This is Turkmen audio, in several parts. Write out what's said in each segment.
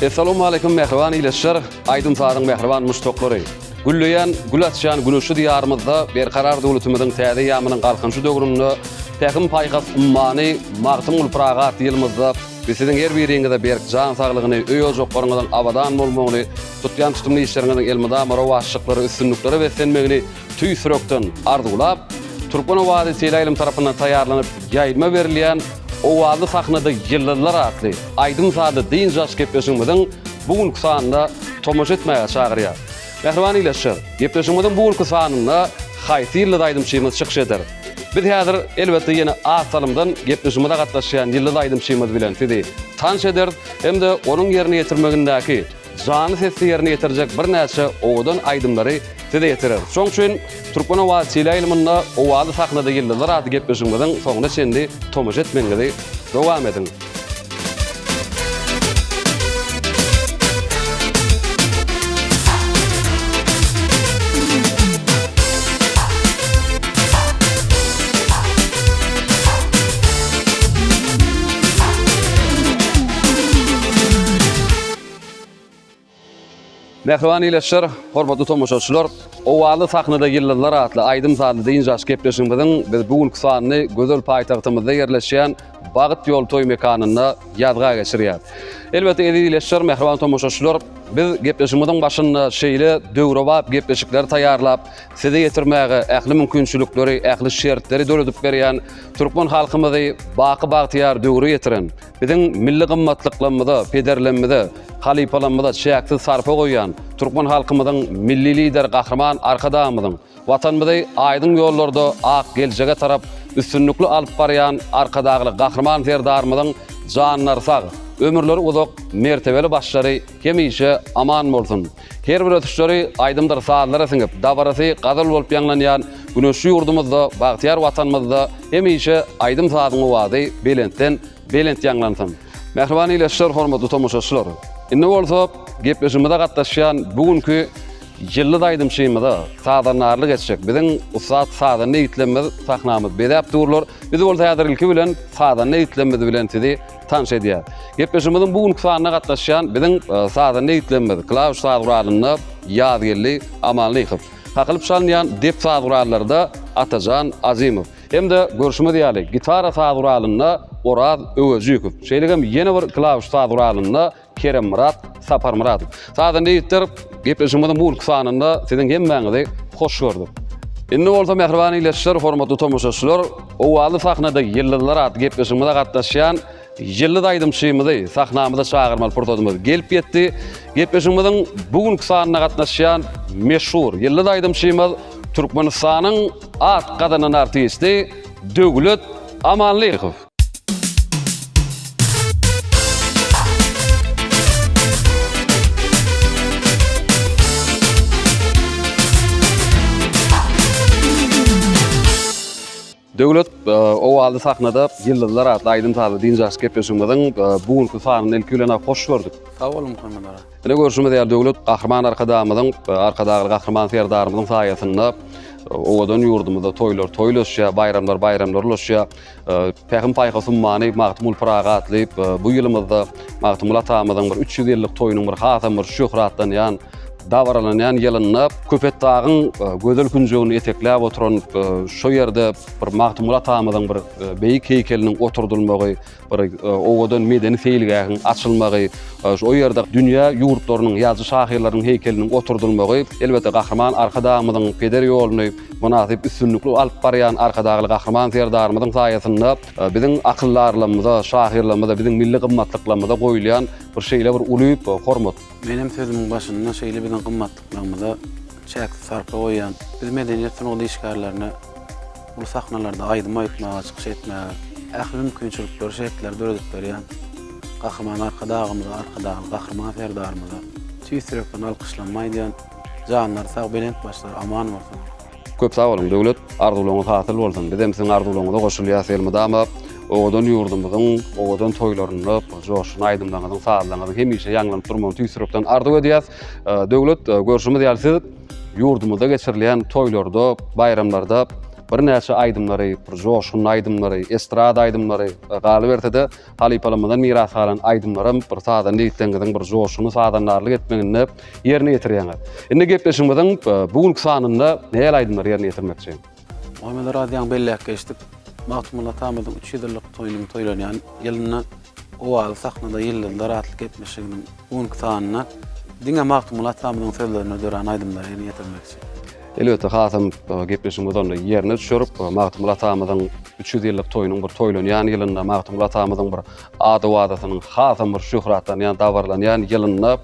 Essalawmaleýkum mähriban ildeşler, aýdym-sazyň mähriban muşdaklary! Gülleýän, gül açýan güneşli Diýarymyzda Berkarar döwletimiziň täze eýýamynyň Galkynyşy döwründe Pähim-paýhas ummany Magtymguly Pyragy atly ýylymyzda biz siziň her biriňize berk jan saglygyny, öý-ojaklaryňyzyň abadan bolmagyny, tutýan tutumly işleriňiziň elmydama rowaçlyklara, üstünliklere beslenmegini tüýs ýürekden arzuwlap, Türkmen owazy teleýaýlym tarapyndan taýýarlanyp ýaýlyma berilýän Owazly sahnada ýyldyzlar atly aýdym-sazly dynç alyş gepleşigimiziň bu günki sanyna tomaşa etmäge çagyrýar. Mähriban ildeşler, gepleşigimiziň bu günki sanynda haýsy ýyldyz aýdymçymyz çykyş eder? Biz häzir, elbetde, ýene az salymdan gepleşigimize gatnaşýan ýyldyz aýdymçymyz bilen sizi tanyş ederis hem-de onuň ýerine ýetirmegindäki janly sesde ýerine ýetirjek birnäçe owadan aýdymlary size ýetireris. Şonuň üçin Türkmen owazy teleýaýlymynda Owazly sahnada ýyldyzlar atly gepleşigimiziň soňuna çenli tomaşa etmegiňizi dowam ediň. Mähriban ildeşler, hormatly tomaşaçylar, Owazly sahnada ýyldyzlar atly aýdym-sazly dynç alyş gepleşigimiziň biz bu günki sanyny gözel paýtagtymyzda ýerleşýän Bagt ýol toý mekanynda ýazga geçirýäris. Elbetde, eziz ildeşler, mähriban tomaşaçylar, biz gepleşigimiziň başynda şeýle döwrebap gepleşikleri taýýarlap, size ýetirmäge ähli mümkinçilikleri, ähli şertleri döredip berýän türkmen halkymyzy baky bagtyýar döwre ýetiren, Biziň milli gymmatlyklarymyza, pederlerimize, halypalarymyza çäksiz sarpa goýýan türkmen halkymyzyň Milli Lideri Gahryman Arkadagymyzyň Watanymyzy aýdyň ýollarda ak geljege tarap üstünlikli alyp barýan Arkadagly Gahryman Serdarymyzyň janlary sag, ömürleri uzak, mertebeli başlary hemişe aman bolsun! Her bir ösüşleri aýdymdyr sazlara siňip, dabarasy gazal bolup ýaňlanýan güneşli ýurdumyzda, bagtyýar Watanymyzda hemişe aýdym-sazyň owazy belentden belent ýaňlansyn! Mähriban ildeşler, hormatly tomaşaçylar! Indi bolsa gepleşigimize gatnaşýan bu günki ýyldyz aýdymçymyza sazandarlyk etjek biziň ussat sazanda ýigitlerimiz sahnamyzy bezäp durlar. Biz bolsa häzir ilki bilen sazanda ýigitlerimiz bilen sizi tanyş edýär. Gepleşigimiziň bu günki sanyna gatnaşýan biziň e, sazanda ýigitlerimiz klawiş saz guralynda Ýazgeldi Amanlykow, kakylyp çalynýan dep saz gurallarda Atajan Azymow hem-de görşümiz ýaly gitara saz guralynda Oraz Öwezjikow, şeýle hem ýene bir klawiş saz guralynda Keremmyrat Saparmyradow. Sazanda ýigitler, gepleşigimiziň bu günki sanynda siziň hemmäňizi hoş gördük. Indi bolsa mähriban ildeşler, hormatly tomaşaçylar, Owazly sahnada ýyldyzlar atly gepleşigimize gatnaşýan ýyldyz aýdymçymyzy sahnamyza çagyrmaly pursadymyz gelip ýetdi. Gepleşigimiziň bu günki sanyna gatnaşýan meşhur ýyldyz aýdymçymyz Türkmenistanyň at gazanan artisti Döwlet Amanlykow. Döwlet e, owazly sahnada Ýyldyzlar atly aýdym-sazly dynç alyş gepleşigimiziň e, bu günki sanyny ilki bilen hoş gördük. Sag boluň Muhammet aga. Ine görşümiz ýaly Döwlet Gahryman Arkadagymyzyň, e, Arkadagly Gahryman Serdarymyzyň saýasynda owadan ýurdumyzda toýlar toýlaşýar, baýramlar baýramlar ulaşýar. Pähim-paýhas ummany Magtymguly Pyragy atly bu ýylymyzda Magtymguly atamyzyň bir 300 ýyllyk toýunyň bir hasam bir şöhratlanýan, dabaralanýan ýylynda Köpetdagyň gözel künjegini etekläp oturan şo ýerde bir Magtymguly atamyzyň bir beýik heýkeliniň oturdylmagy, bir owadan medeni seýilgähiň açylmagy, o ýerde dünýä ýurtlarynyň ýazyjy-şahyrlarynyň heýkeliniň oturdylmagy, elbetde, Gahryman Arkadagymyzyň peder ýoluny mynasyp üstünlikli alyp barýan Arkadagly Gahryman Serdarymyzyň saýasynda biziň akyldarlarymyza, şahyrlarymyza, biziň milli gymmatlyklarymyza goýulýan bir şeýle bir uly hormat. Men hem sözümiň başynda şeýle biziň gymmatlyklarymyza çäksiz sarpa goýýan, biz medeniýet sungat işgärlerine uly sahnalarda aýdym aýtmaga, çykyş etmäge ähli mümkinçilikleri, şertleri döredip berýän Gahryman Arkadagymyza, Arkadagly Gahryman Serdarymyza tüýs ýürekden alkyşlarymy aýdýan. Janlary sag, belent başlary aman bolsun! Köp sag boluň Döwlet, arzuwlaryňyz hasyl bolsun. Bizem siziň arzuwlaryňyza goşulýas elmydama owadan ýurdumyzyň owadan toýlarynda joşgunly aýdymlaryňyzyň, sazlaryňyzyň hemişe ýaňlanyp durmagyny tüýs ýürekden arzuw edýäs. Döwlet, görşümiz ýaly siz ýurdumyzda geçirilýän toýlarda, baýramlarda. Birnäçe aýdymlary, bir joşgunly aýdymlary, estrada aýdymlary, galyberse-de, halypalarymyzdan miras galan aýdymlaram bir sazanda ýigitleriňiziň bir joşgunly sazandarlyk etmeginde ýerine ýetirýäňiz. Indi gepleşigimiziň bu günki sanynda nähili aýdymlary ýerine ýetirmekçi? Muhammet Oraz ýaňy belläp geçdik. Magtymguly atamyzyň 300 ýyllyk toýunyň toýlanýan ýylynda Owazly sahnada ýyldyzlar atly gepleşiginiň bu günki sanynda diňe Magtymguly atamyzyň sözlerine dörän aýdymlary ýerine ýetirmekçi. Elbetde, hasam gepleşigimiz onda ýerine düşürip, Magtymguly atamyzyň 300 ýyllyk toýunyň bir toýlanýan ýylynda, Magtymguly atamyzyň bir ady-wadasynyň hasam bir şöhratlanýan, dabaralanýan ýylynda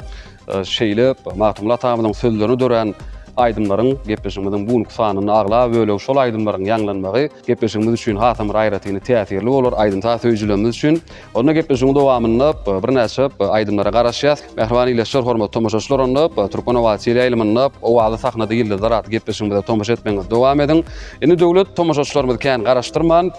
şeýle Magtymguly atamyzyň sözlerine dörän aýdymlaryň gepleşigimiziň bu günki sanynda aglaba bölegi şol aýdymlaryň ýaňlanmagy Gepleşigimiz üçin hasam bir aýratyny täsirli bolar aýdym-saz söýüjilerimiz üçin. Onda gepleşigiň dowamynda birnäçe aýdymlara garaşýas. Mähriban ildeşler, hormatly tomaşaçylar onda Türkmen owazy teleýaýlymynda Owazly sahnada ýyldyzlar atly gepleşigimize tomaşa etmegiňizi dowam ediň. Indi Döwlet tomaşaçylarymyzy kän garaşdyrman,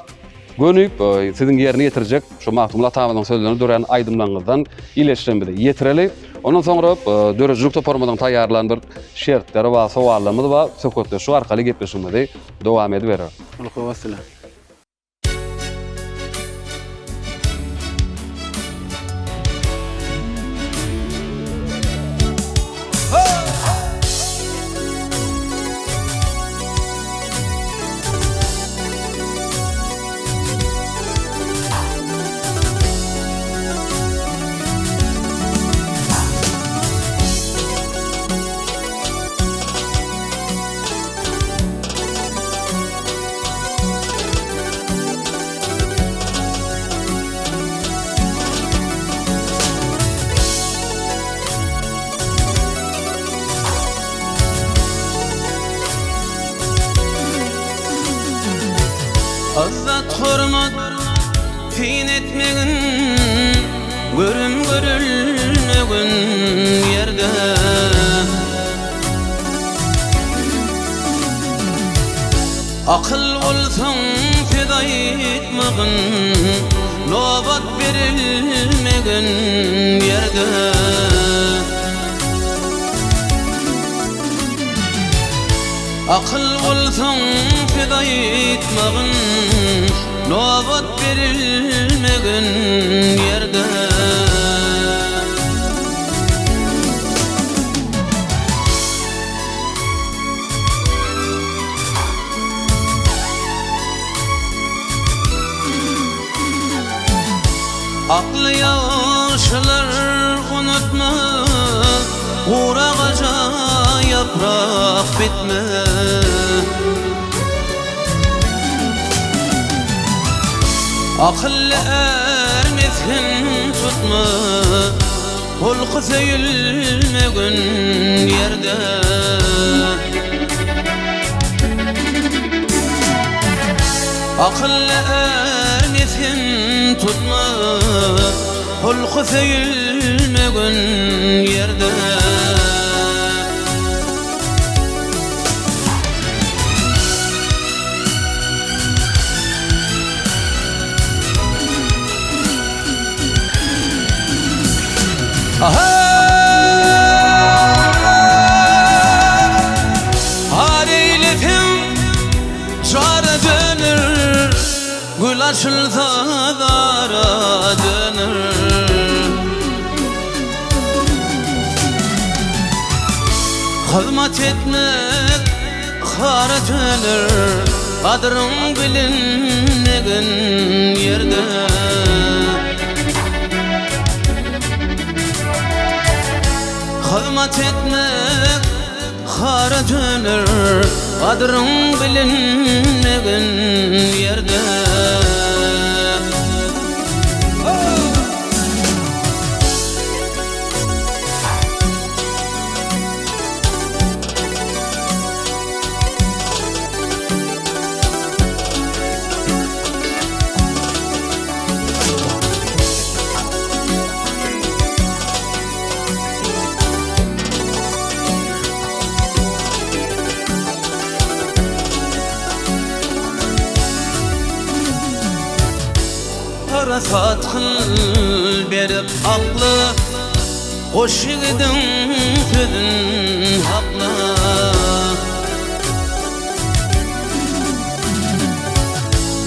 göni siziň ýerine ýetirjek şu Magtymguly atamyzyň sözlerine dörän aýdymlaryňyzdan ildeşlerimize ýetireli. Ondan soňra döredijilik toparymyzyň taýýarlan bir şertleri bar, sowallarymyz bar. Söhbetdeşlik arkaly gepleşigimizi dowam ediberer. Uly höwes bilen. Yzzat hormat syn etmegin Görüm görülmegin ýerde. Akyl bolsaň söz aýtmagyn, Nobat berilmegin ýerde. Akyl bolsaň söz aýtmagyn, Nobat berilmegin ýerde. Akly ýagşylar unutmaz, Guragaja ýaprak bitmez. Akylly är mesgen tutmaz, Hulky söýülmegin ýerde. Akylly är mesgen tutmaz, Hulky söýülmegin ýerde. Har eýleseň jara döner, Gül açylsa zara döner. Hyzmat etmek hara döner, Gadyryň bilinmegin ýerde. Hyzmat etmek hara döner, Gadyryň bilinmegin ýerde. Parasat kyl berip akly, Goş ýigidiň sözün hakla.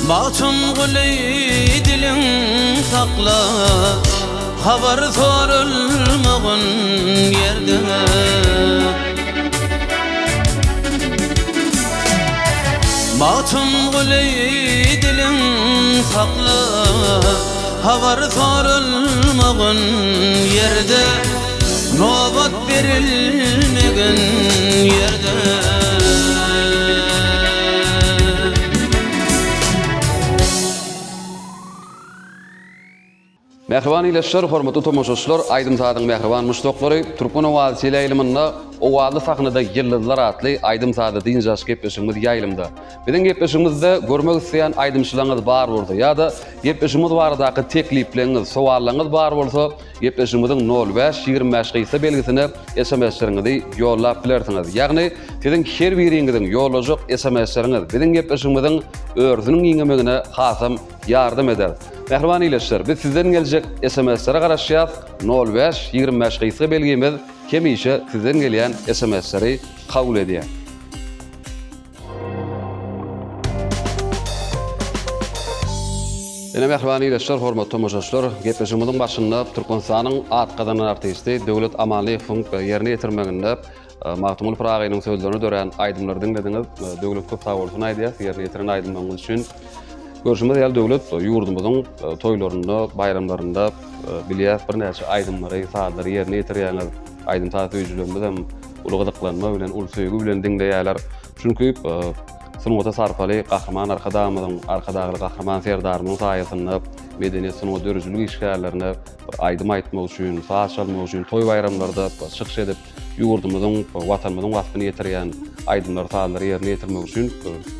Magtymguly diliň sakla Habar sorulmagyn ýerde. Magtymguly diliň sakla Habar sorulmagyn ýerde Nobat berilmegin ýerde. Mähriban ildeşler, hormatly tomaşaçylar, aýdym-sazyň mähriban muşdaklary, Türkmen owazy teleýaýlymynda Owazly sahnada ýyldyzlar atly aýdym-sazly dynç alyş gepleşigimiz ýaýlymda. Biziň gepleşigimizde görmek isleýän aýdymçylaryňyz bar bolsa ýa-da gepleşigimiz baradaky teklipleriňiz, sowallaryňyz bar bolsa, gepleşigimiziň nol bäş, 25 gysga belgisine SMS-leriňizi ýollap bilersiňiz. Ýagny, siziň her biriňiziň ýollajak SMS-leriňiz biziň gepleşigimiziň örüsiniň giňemegine hasam ýardam eder. Mähriban ildeşler, biz sizden geljek SMS-lere garaşýas, nol bäş, 25 gysga belgimiz hemişe sizden gelýän SMS-leri kabul edýär. Ine mähriban ildeşler, hormatly tomaşaçylar, gepleşigimiziň başynda Türkmenistanyň at gazanan artisti Döwlet Amanlyýewiň ýerine ýetirmeginde e, Magtymguly Pyragynyň sözlerine dörän aýdymlary diňlediňiz. E, Döwlet köp sag bolsun aýdýas ýerine ýetiren aýdymlaryňyz üçin. Görşümiz ýaly Döwlet ýurdumyzyň e, toýlarynda, baýramlarynda bilýäs birnäçe aýdymlary, sazlary ýerine ýetirýäňiz. Aýdym-saz söýüjilerimiz hem uly gyzyklanma bilen, uly söýgi bilen diňleýärler. Çünki sungata sarpaly Gahryman Arkadagymyzyň, Arkadagly Gahryman Serdarymyzyň saýasynda medeniýet, sungat, döredijilik işgärlerine bir aýdym aýtmak üçin, saz çalmak üçin toý-baýramlarda çykyş edip, ýurdumyzyň, Watanymyzyň waspyny ýetirýän aýdymlary, sazlary ýerine ýetirmek üçin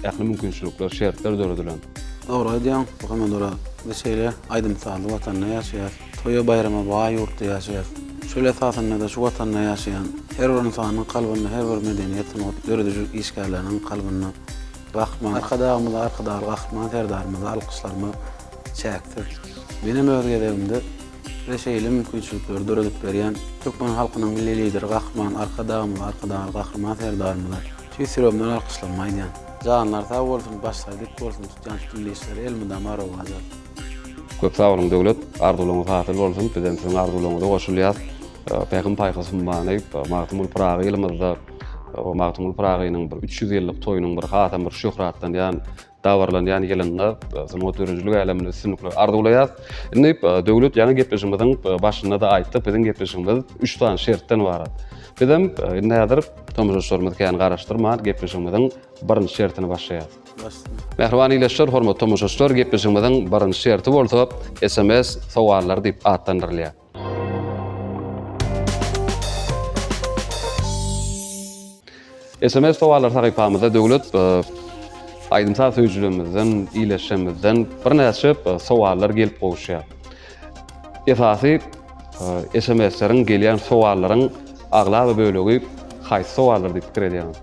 ähli mümkinçilikler, şertler döredilen. Dogry aýdýaň, Muhammet Oraz. Biz şeýle aýdym-sazly Watanda ýaşaýarys. Toýa-baýrama baý ýurtda ýaşaýarys. Şol esasynda-da şu Watanda ýaşaýan her bir ynsanyň kalbynda, her bir medeniýet, sungat, döredijilik işgärleriniň kalbynda Gahryman Arkadagymyza, Arkadagly Gahryman Serdarymyza alkyşlarymyz çäksiz. Menem öz gezegimde bize şeýle mümkinçilikleri döredip berýän türkmen halkynyň Milli Lideri Gahryman Arkadagymyza, Arkadagly Gahryman Serdarymyza tüýs ýüregimden alkyşlarymy aýdýan. Janlary sag bolsun, başlary dik bolsun, tutýan tutumly işleri elmydama rowaç alsyn. Köp sag boluň Döwlet, arzuwlaryňyz hasyl bolsun, bizem siziň arzuwlaryňyza goşulýas. Pähim-paýhas ummany Magtymguly Pyragy ýylymyzda Magtymguly Pyragynyň bir 300 ýyllyk toýunyň bir hasam bir şöhratlanýan, dabaralanýan ýylynda sungat döredijilik äleminde üstünlikler arzuwlaýas. Indi Döwlet ýaňy gepleşigimiziň başynda-da aýtdyk, biziň gepleşigimiz 3 sany şertden ybarat. Bizem indi häzir tomaşaçylarymyzy kän garaşdyrman gepleşigimiziň birinji şertini başlaýas. Mähriban ildeşler, hormatly tomaşaçylar, gepleşigimiziň birinji şerti bolsa SMS sowallary diýip atlandyrylýar. SMS sowallary sahypamyzda Döwlet e, aýdym-saz söýüjilerimizden, ildeşlerimizden birnäçe e, sowallar gelip gowuşýar. Esasy e, SMS-leriň gelýän sowallaryň aglaba bölegi haýsy sowallar diýip pikir edýäňiz?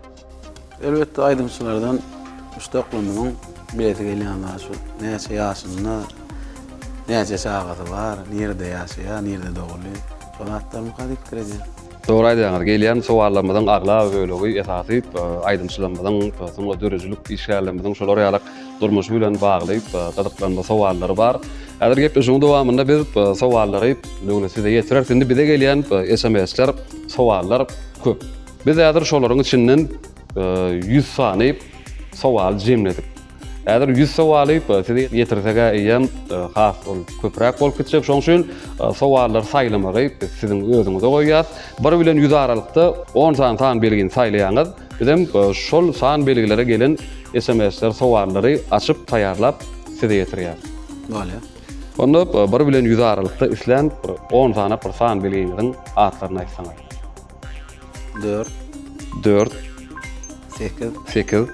Elbetde aýdymçylardan muşdaklarymyzyň bilesi gelýän zat şu näçe ýaşynda, näçe çagasy bar, nirede ýaşaýar, nirede doguldy, şo zatlarmyka diýip pikir edýän. Dogry aýdýaňyz, gelýän sowallarymyzyň aglaba bölegi esasy aýdymçylarymyzyň, sungat döredijilik işgärlerimiziň şolar ýaly durmuşy bilen bagly gyzyklanma sowallary bar. Häzir gepleşigiň dowamynda biz sowallary Döwlet size ýetireris. Indi bize gelýän SMS-ler, sowallar köp. Biz häzir şolaryň içinden 100 sany sowaly jemledik. Häzir 100 sowaly size ýetirsek-ä eýýäm has ol köpräk bolup gitjek. Şonuň üçin sowallary saýlamagy biz siziň özüňize goýýas. 1 bilen 100 aralykda 10 sany san belgini saýlaýaňyz. Bizem şol san belgilere gelen SMS-ler, sowallary açyp, taýýarlap size ýetirýäris. Bolýar. Onda 1 bilen 100 aralykda islän bir 10 sany bir san belgiňiziň atlaryny aýtsaňyz. 4 4 8 8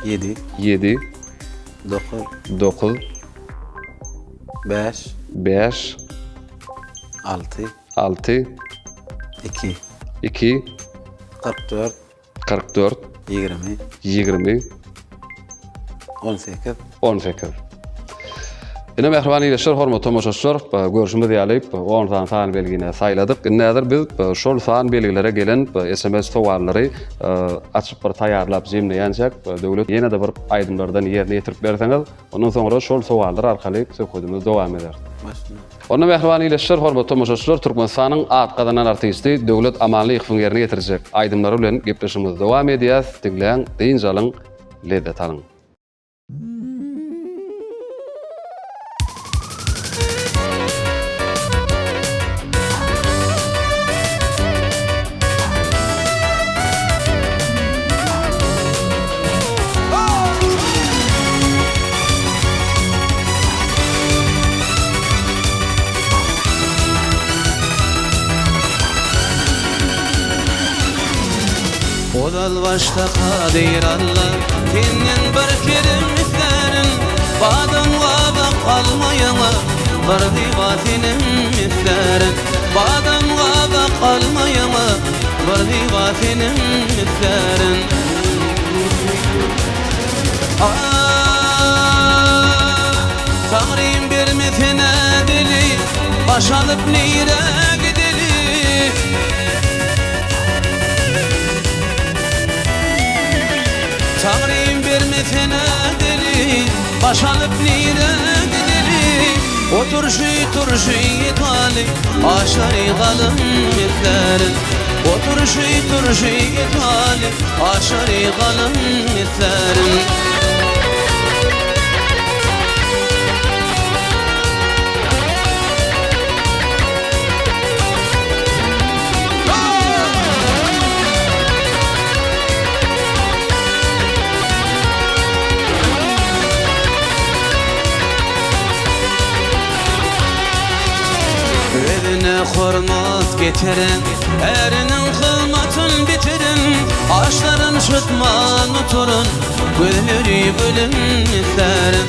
7 7 9 9 5 5 6 6 2 2 44 44 20 20 18 18. Ine mähriban ildeşler, hormatly tomaşaçylar, görşümiz ýaly 10 sany san belgini saýladyk. Indi häzir biz şol san belgilere gelen SMS sowallary açyp bir taýýarlap jemleýänçäk, Döwlet ýene-de bir aýdymlardan ýerine ýetirip berseňiz, ondan soňra şol sowallar arkaly söhbedimizi dowam ederis. Onda mähriban ildeşler, hormatly tomaşaçylar, Türkmenistanyň at gazanan artisti Döwlet Amanlyýewiň ýerine ýetirjek aýdymlary bilen gepleşigimizi dowam edýäs. Diňläň, dynç alyň, lezzet alyň. Ozal başda Kadyr Alla Senden bir kerem islärin Badam gabak almaýaňa Bir zyba senem islärin Badam gabak almaýaňa Bir zyba senem islärin Ah, Taňrym bermesene dili, Baş alyp nirä gideli? Taňrym bermesene dili, Baş alyp nirä gideli? Oturşy turşy ýetaly, Aşary galyň islärin. Oturşy turşy ýetaly, Aşary galyň islärin. Özüne hormat getirin, Äriniň hyzmatyn bitirin, Aşlaryn şytman oturyn, Gözleri gülüm islärin.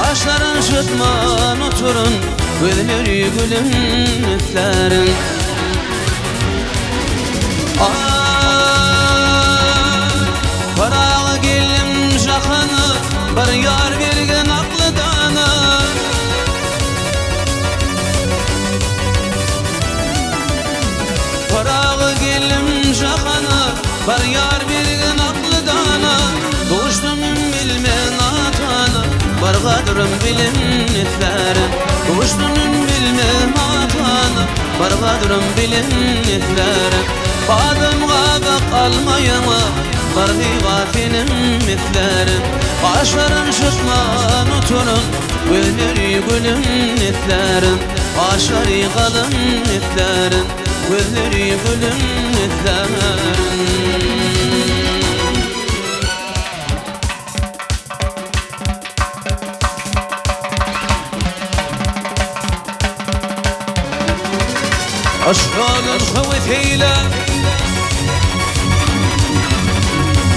Aşlaryn şytman oturyn, Gözleri gülüm islärin. Ah, Pyragy geldim jahana, Bir ýar bergin akly dana. Pyragy geldim jahana, Bir ýar bergin akly dana. Duşdum bilmen atana, Bir gadrym bilen islärin. Duşdum bilmen atana, Bir gadrym bilen islärin. Badam gabak almaýaňa, Bir zyba senem islärin. Gaşlaryn çytman oturyn, Gözleri gülüm islärin. Gaşlary galyň islärin, Gözleri gülüm islärin. Aşgalyn höwes eýle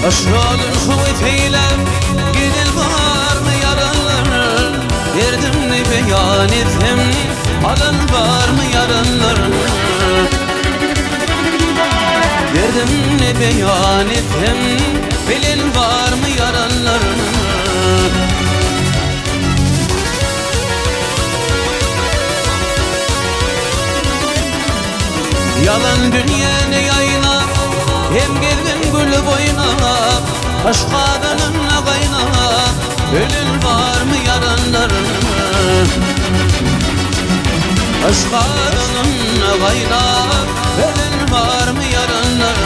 Aşgalyn höwes eýle Gidil barmy ýaranlar Derdimni beýan etsem Alan barmy ýaranlar Derdimni beýan etsem Bilen barmy ýaranlar Ýalan dünýäni ýaýnap, Hem gezgin gülüp oýnap, Yşk gazanynda gaýnap, Ölen barmy ýaranlar? Yşk gazanynda gaýnap, Ölen barmy ýaranlar?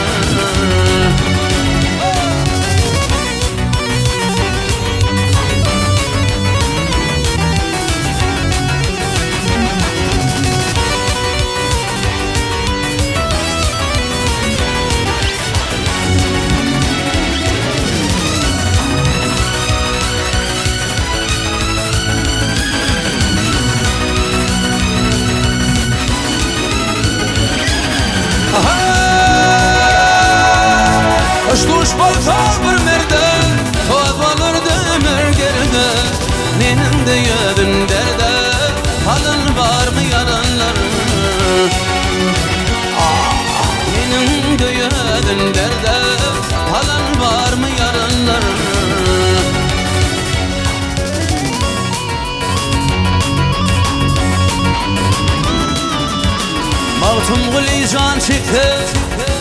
Magtymguly jan çekse,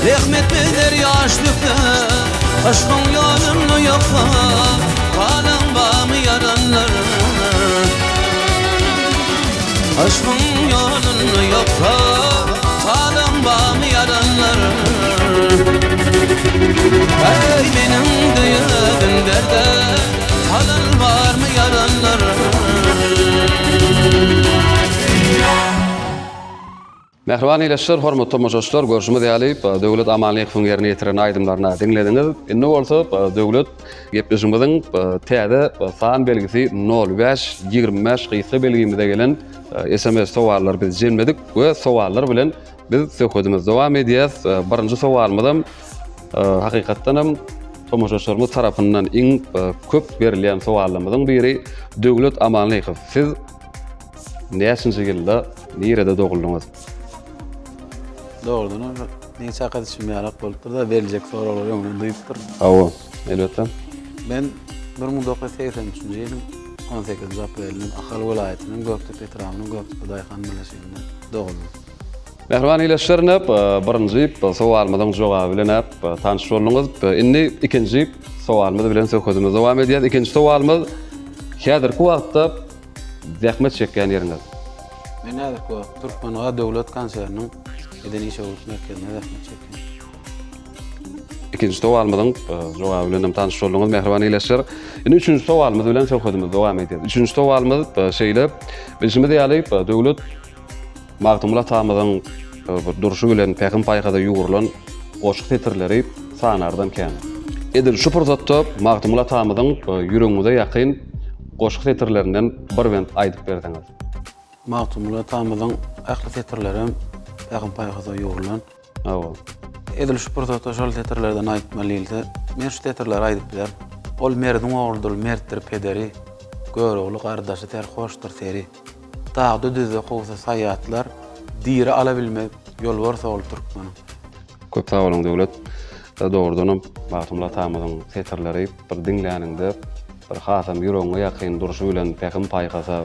Rehmet biler ýaş dökse, Yşkyň ýolunda ýoksa, Galan barmy ýaranlar? Yşkyň ýolunda ýoksa, Galan barmy ýaranlar? Eý, meniň düýebim derde, Salan barmy ýaranlar? Mähriban ildeşler, hormatly tomaşaçylar, görşümiz ýaly, Döwlet Amanlykowyň ýerine ýetiren aýdymlaryny diňlediňiz. Indi bolsa Döwlet gepleşigimiziň täze san belgisi nol bäş, 25 gysga belgimize gelen sms sowallary biz jemledik we sowallar bilen biz söhbedimizi dowam edýäs. Birinji sowalymyzam hakykatdan hem tomaşaçylarymyz tarapyndan iň köp berilýän sowallarymyzyň biri Döwlet Amanlykow, siz Näçinji ýylda nirede doguldyňyz? Dogrudan hem meň çak edişim ýalak bolupdyr-da, beriljek soraglary öňünden duýupdyr. Hawa, elbetde. Men 1983-nji ýylyň 18-nji aprelinde Ahal welaýatynyň Gökdepe etrabynyň Gökdepe daýhan birleşiginde doguldym. Mähriban ildeşler, ine, birinji sowalymyzyň jogaby bilen tanyş bolduňyz. Indi ikinji sowalymyz bilen söhbedimizi dowam edýäris. Ikinji sowalymyz, häzirki wagtda Zähmet çekýän ýeriňiz? Men häzirki wagt Türkmengaz döwlet konserniniň medeni-işewürlik merkezinde zähmet çekýän. Ikinji sowalymyzyň e, jogaby bilen hem tanyş bolduňyz, mähriban ildeşler. Indi üçünji sowalymyz bilen söhbedimizi dowam edýäris. Üçünji sowalymyz e, şeýle, bilşimiz ýaly, e, döwlet Magtymguly atamyzyň bir durşy bilen pähim-paýhasa ýugrulan goşgy setirleri sanardan kän. Edil şu pursatda Magtymguly atamyzyň ýüregiňize ýakyn goşgy setirlerinden bir bent aýdyp berseňiz. Magtymguly atamyzyň ähli setirlerem pähim-paýhasa ýugrulan. Hawa. Edil şu pursatda şol setirlerden aýtmaly diýilse, men şu setirleri aýdyp bilerin. Ol merdiň ogludyr, mertdir pederi, Görogly gardaşy serhoşdyr seri. Dagda-düzde kowsa saýatlar, Diri alabilmez ýolbars ogly türkmeniň. Köp sag boluň Döwlet. Dogrudanam Magtymguly atamyzyň setirleri bir diňläniňde bir hasam ýüregiňe ýakyn durşy bilen pähim-paýhasa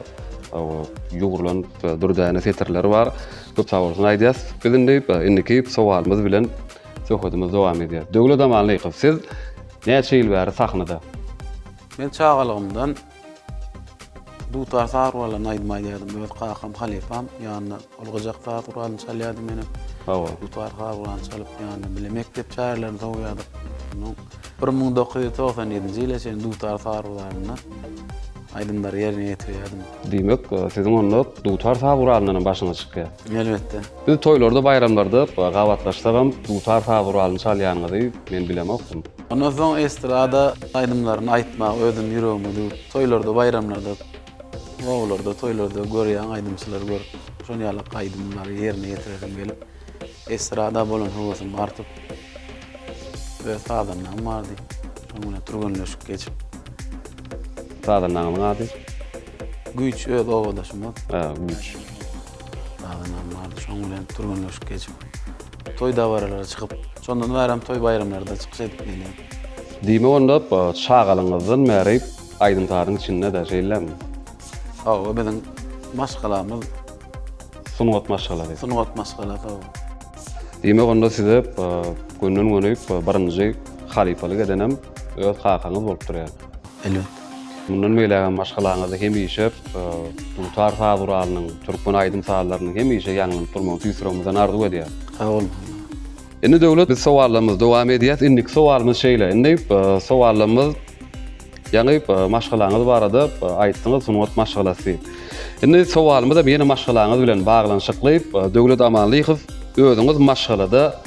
ýugrulan dürdäne setirleri bar. Köp sag bolsun aýdýas. Biz indi indiki sowalymyz bilen söhbedimizi dowam edýäs. Döwlet Amanlykow, siz näçe ýyl bäri sahnada? Men çagalygymdan Dutar saz guralyny aýdym aýdýardym. Öz kakam halypam ýanynda ol gyjak saz guralyny çalýardy menem. Hawa. Dutar saz guralyny çalyp ýanynda bile mekdep çärelerini sowýardyk. Ondan 1997-nji ýyla çenli dutar saz guralynda aýdymlary ýerine ýetirýärdim. Diýmek, siziň onda dutar saz guralyndan hem başyňyz çykýar. Elbetde. Biz toýlarda, baýramlarda gabatlaşsagam dutar saz guralyny çalýanyňyzy men bilemokdym. Ondan soň estrada aýdymlaryny aýtmagy özüm ýüregime düwüp, toýlarda, baýramlarda, obalarda, toýlarda görýän aýdymçylary görüp, şol ýaly aýdymlary ýerine ýetiresim gelip, estrada bolan höwesim artyp, öz sazandam bardy. Şonuň bilen türgenleşik geçip. Sazandaňyzyň ady? Güýç öz obadaşymyz. Ha, Güýç. Sazandam bardy, şonuň bilen türgenleşik geçip. Toý dabaralara çykyp, şondan bärem toý baýramlarda çykyş edip gelýän. Diýmek onda çagalygyňyzdan bäri aýdym-sazyň içinde-de, şeýlemi? Hawa, biziň maşgalamyz Sungat maşgalasy. Sungat maşgalasy, hawa. Diýmek onda size gönden-göni birinji halypalyk edenem öz kakaňyz bolup durýar. Elbetde. Mundan beýlägem maşgalaňyzda hemişe dutar saz guralynyň, türkmen aýdym-sazlarynyň hemişe ýaňlanyp durmagyny tüýs ýüregimizden arzuw edýäris. Sag boluň. Indi Döwlet biz sowallarymyzy dowam edýäs. Indiki sowalymyz şeýle. Indi sowallarymyz ýaňy maşgalaňyz barada aýtdyňyz, sungat maşgalasy diýip. Indi sowalymyz hem ýene maşgalaňyz bilen baglanyşykly. Döwlet Amanlykow özüňiz maşgalada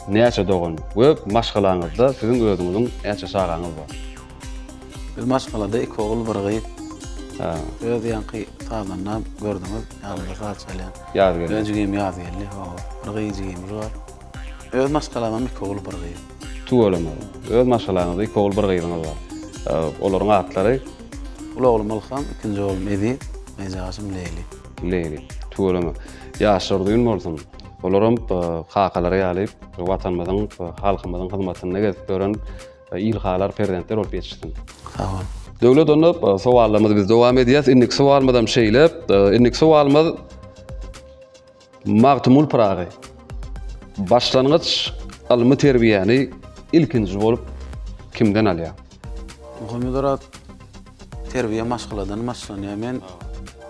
näçe dogan we maşgalaňyzda siziň özüňiziň näçe çagaňyz bar? Biz maşgalada iki ogul, bir gyz. Ha. Öz ýaňky sazanda gördüňiz, ýanymda saz çalýan. Ýazgeldi. Öz jigim Ýazgeldi, hawa. Bir gyz jigimiz bar. Öz maşgalamam iki ogul, bir gyz. Tüweleme. Öz maşgalaňyzda iki ogul, bir gyzyňyz bar. Olaryň atlary? Uly oglum Ylham, ikinji oglum Eziz, gyzjagaşym Leýli. Leýli. Tüweleme. Ýaşlar uzyn bolsun. Olaram kakalary ýaly Watanymyzyň, halkymyzyň hyzmatynda gezip ýören Ilhalar perzentler bolup ýetişsin. Sag bol. Döwlet onda sowallarymyzy biz dowam edýäs. Indiki sowalymyzam şeýle. Indiki sowalymyz. Magtymguly Pyragy başlangyç ylmy terbiýäni ilkinji bolup kimden alýar? Muhammedoraz terbiýe maşgaladan başlanýar. Men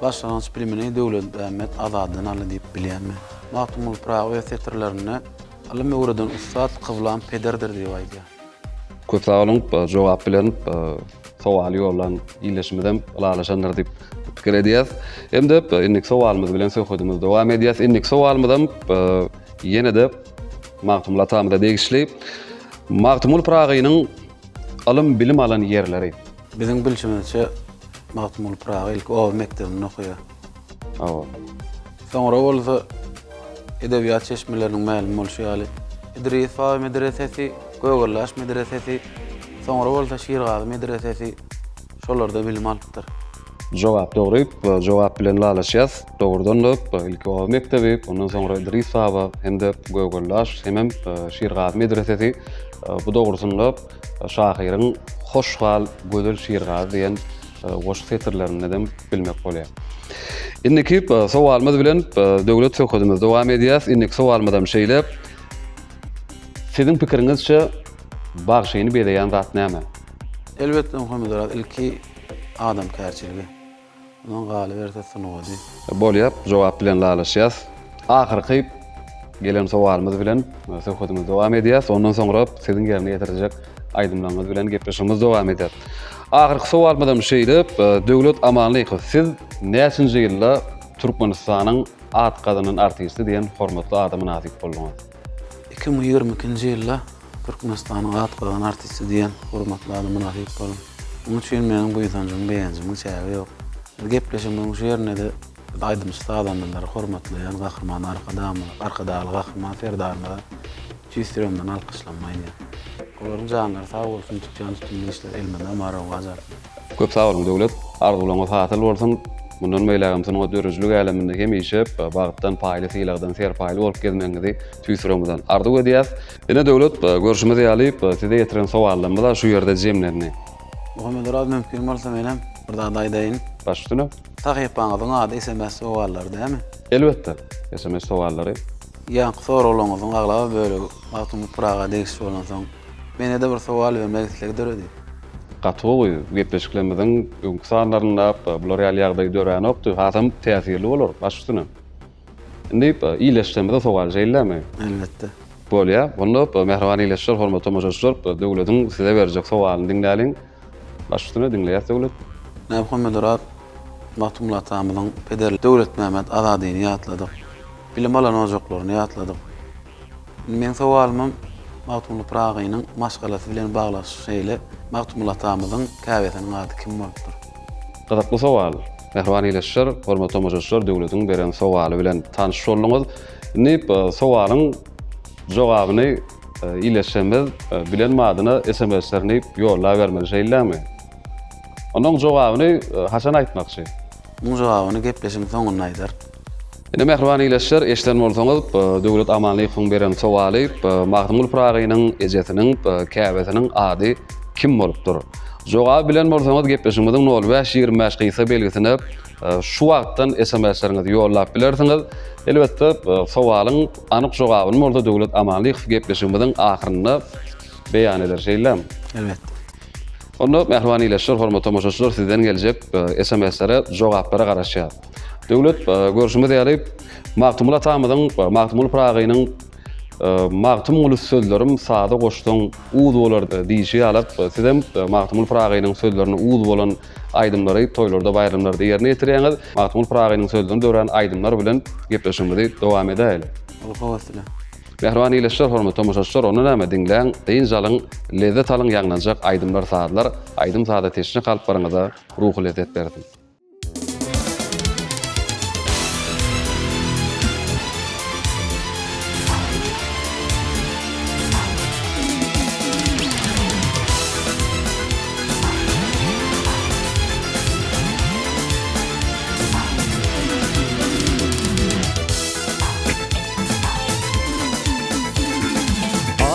başlangyç bilimini Döwletmämmet Azadydan aldy diýip bilýän men. Magtymguly Pyragy öz setirlerinde Ylym öwreden ussat kyblam pederdir diýip aýdýar. Köp sag boluň, jogap bilen sowaly ýollan ildeşimizem ylalaşandyr diýip pikir edýäs. Hem-de indiki sowalymyz bilen söhbedimizi dowam edýäs. Indiki sowalymyzam ýene-de Magtymguly atamyza degişli. Magtymguly Pyragynyň ylym-bilim alan ýerleri. Biziň bilşimizçe Magtymguly Pyragy ilki oba mekdebinde okaýar. Hawa. Soňra bolsa edebiýat çeşmeleriniň mälim bolşy ýaly, Idris baba medresesi, Gögerlaş medresesi, soňra bolsa Şirgazy medresesi, şolarda bilim alypdyr. Jogap dogry, jogap bilen ylalaşýas. Dogrudan-da, ilki oba mekdebi, ondan soňra Idris baba hem-de Gögerlaş hemem Şirgazy medresesi. Bu dogrusynda şahyryň Hoş gal, gözel Şirgazy diýen goşgy setirlerindedem bilmek bolýar. Indiki sowalymyz bilen döwlet söhbedimizi dowam edýäs. Indiki sowalymyzam şeýle. Siziň pikiriňizçe bagşyny bezeýän zat näme? Elbetde Muhammet Oraz ilki adamkärçiligi. Ondan galyberse sungaty. Bolýar, jogap bilen ylalaşýas. Ahyrky gelen sowalymyz bilen söhbedimizi dowam edýäs. Ondan soňra siziň ýerine ýetirjek aýdymlaryňyz bilen gepleşigimiz dowam eder. Ahyrky sowalymyzam şeýle, Döwlet Amanlykow, siz näçinji ýylda Türkmenistanyň at gazanan artisti diýen hormatly ada mynasyp bolduňyz? 2022-nji ýylda Türkmenistanyň at gazanan artisti diýen hormatly ada mynasyp boldum. Munuň üçin meniň buýsanjymyň, begenjimiň çägi ýok. Biz gepleşigimiziň şu ýerinde-de biz aýdymçy-sazandalary hormatlaýan Gahryman Arkadagymyza, Arkadagly Gahryman Serdarymyza tüýs ýüregimden alkyşlama aýdýan. Olaryň janlary sag bolsun, tutýan tutumly işleri elmydama rowaç alsyn. Köp sag boluň Döwlet! Arzuwlaryňyz hasyl bolsun! Mundan beýlägem sungat döredijilik äleminde hemişe bagtdan paýly, sylagdan serpaýly bolup gezmegiňizi tüýs ýüregimizden arzuw edýäs. Ine Döwlet, görşümiz ýaly, size ýetiren sowallarymyz-a şu ýerde jemlendi. Muhammedoraz mümkin bolsa menem bir zat aýdaýyn. Baş üstüne. Sahypaňyzyň ady sms sowallary dämi? Elbetde, sms sowallary. Ýaňky soraglaryňyzyň aglaba bölegi Magtymguly Pyraga degişli bolansoň, mende-de bir sowal bermek islegi döredi. Gaty gowy, gepleşiklerimiziň öňki sanlarynda bular ýaly ýagdaý döränokdy, hasam täsirli bolar, baş üstüne. Indi ildeşlerimize sowal şeýlemi? Elbetde. Bolýar. Onda mähriban ildeşler, hormatly tomaşaçylar, Döwletiň size berjek sowalyny diňläliň. Baş üstüne diňleýäs Döwlet. Nämuhammedoraz Magtymguly atamyzyň pederi Döwletmämmet Azadyny ýatladyk. Bilim alan ojaklaryny ýatladyk. Indi meň sowalymam Magtymguly Pyragynyň maşgalasy bilen baglanyşykly şeýle, Magtymguly atamyzyň käbesiniň ady kim bolupdyr? Gyzykly sowal. Mähriban ildeşler, hormatly tomaşaçylar Döwletiň beren sowaly bilen tanyş bolduňyz. Indi sowalyň jogabyny ildeşlerimiz bilen badyna SMS-lerini ýollabermeli şeýlemi? Onuň jogabyny haçan aýtmakçy? Muň jogabyny gepleşigiň soňunda aýdar. Ine mähriban ildeşler, eşiden bolsaňyz, Döwlet Amanlyýewiň beren sowaly Magtymguly Pyragynyň ejesiniň, käbesiniň ady kim bolupdyr? Jogaby bilen bolsaňyz gepleşigimiziň nol bäş 25 gysga belgisine şu wagtdan SMS-leriňizi ýollap bilersiňiz. Elbetde, sowalyň anyk jogabyny bolsa Döwlet Amanlyýew gepleşigimiziň ahyrynda beýan eder, şeýlemi? Elbetde. Onda mähriban ildeşler, hormatly tomaşaçylar sizden geljek SMS-lere jogaplara garaşýarys. Döwlet, görşümiz ýaly, Magtymguly atamyzyň, Magtymguly Pyragynyň Magtymguly sözlerim saza goşsaň uz bolar diýşi ýaly, sizem Magtymguly Pyragynyň sözlerine uz bolan aýdymlary toýlarda, baýramlarda ýerine ýetirýäňiz. Magtymguly Pyragynyň sözlerine dörän aýdymlar bilen gepleşigimizi dowam edäýeli. Uly höwes bilen. Mähriban ildeşler, hormatly tomaşaçylar, onda näme, diňläň, dynç alyň, lezzet alyň, ýaňlanjak aýdymlar, sazlar aýdym-saza teşne kalplaryňyza ruhy lezzet bersin.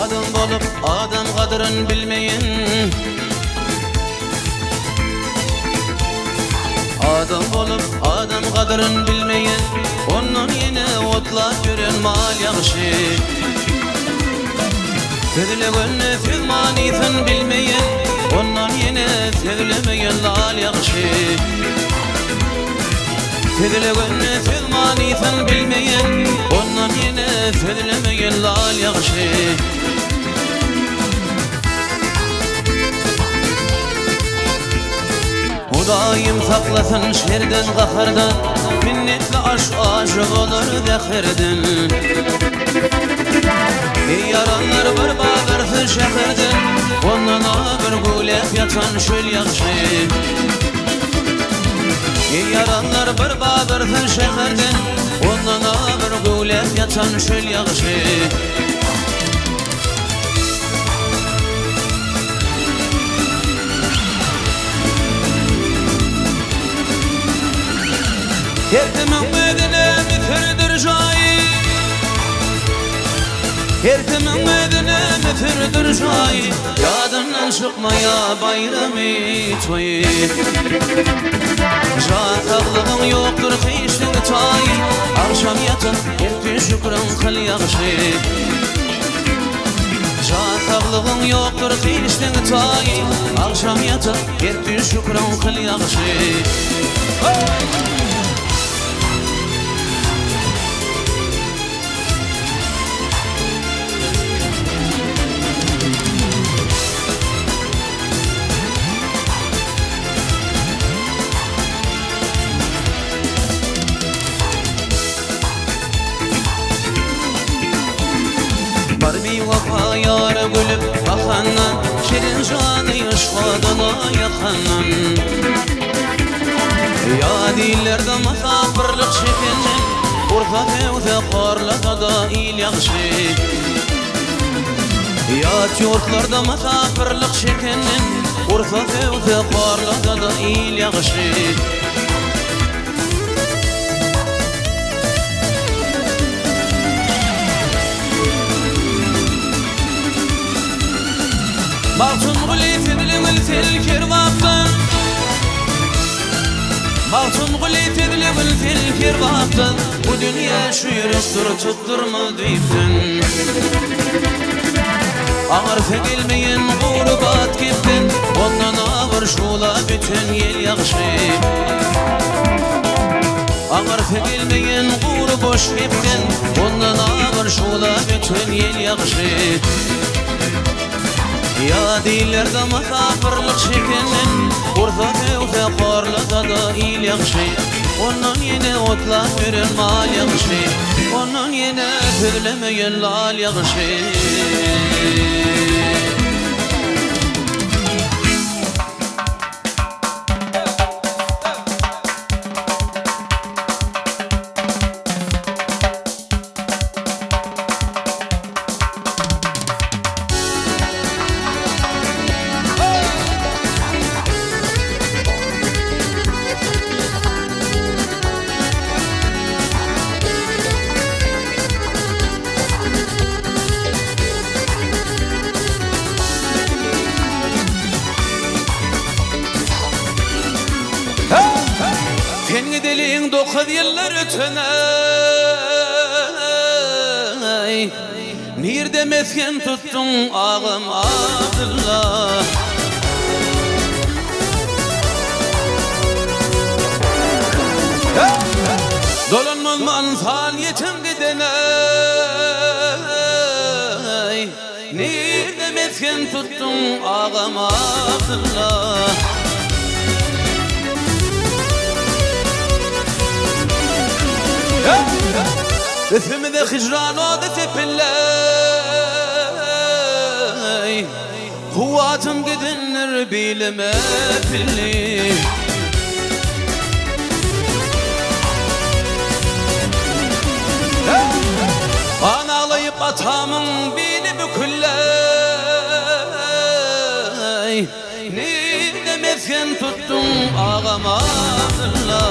Adam bolup adam gadryn bilmeýen. Adam bolup adam gadyryn bilmeýen, Ondan ýene otlap ýören mal ýagşy. Sözlegende söz manysyn bilmeýen, Ondan ýene sözlemeýen lal ýagşy. Sözlegende söz manysyn bilmeýen, Ondan ýene sözlemeýen lal ýagşy. Hudaýym saklasyn şerden gahardan, Minnetli aş ajy bolar zäherden. Eý ýaranlar bir bazarsyz şäherden, Ondan-a bir güwläp ýatan çöl ýagşy. Eý ýaranlar bir bazarsyz şäherden, Ondan-a bir güwläp ýatan çöl ýagşy. Her kimiň özüne müsürdir jaýy, Her kimiň özüne müsürdir jaýy, Ýadyndan çykmaýar baýramy, toýy. Jan saglygyň ýokdur hiçligiň taýy, Agşam ýatyp, ertir şükrüň kyl ýagşy. Jan saglygyň ýokdur hiçden taýy, Agşam ýatyp, ertir şükrüň kyl ýagşy. Bar biwepa ýara gülüp bakandan, Şirin jany yşka dola ýakandan. Ýa dillerde mysapyrlyk çekenden, Ursa sögse horlasa-da il ýagşy. Ýat ýurtlarda mysapyrlyk çekenden, Ursa sögse horlasa-da il ýagşy. Magtymguly tezligil tel kerbapdan Magtymguly tezligil tel kerbapdan Bu dünýä şu ýürekdir tutdurma düýpden Aňyrsy gelmeýän gury bat gepden Ondan agyr şula bütin ýel ýagşy Aňyrsy gelmeýän gury boş gepden Ondan agyr şula bütin ýel ýagşy Ýa dillerde mysapyrlyk çekenden Ursa sögse horlasa-da il ýagşy Ondan ýene otlap ýören mal ýagşy Ondan ýene sözlemeýän lal ýagşy. Sen gideliň dokuz ýyllar öten-eý, Nirde mesgen tutduň agam Abdylla? Dolanmazman san ýetim gidene-eý, Nirde mesgen tutduň agam Abdylla? Üstümize hijran ody sepille-eý, Kuwwatym gidendir bilime pilli. Gan aglaýyp atamyň bili bükülle-eý, Nirde mesgen tutduň agam Abdylla?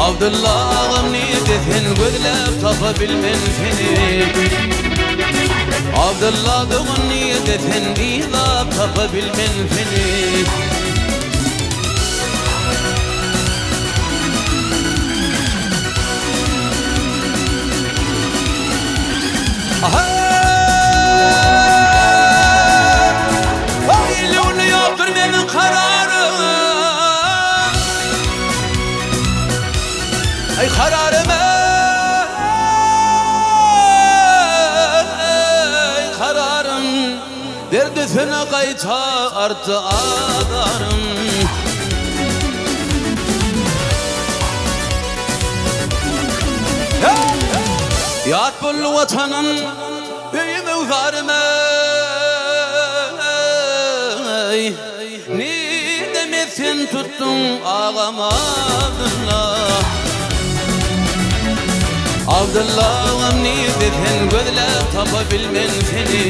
Abdylla agam nirde sen gözläp tapa bilmen seni. Abdylla dogan nirde sen yzlap tapa bilmen seni. gaýta artdy azarym. Ýat boldy Watanym, öýüm öwzarym eý. Nirde mesgen tutduň agam Abdylla? Abdylla agam nirde sen gözläp tapa bilmen seni.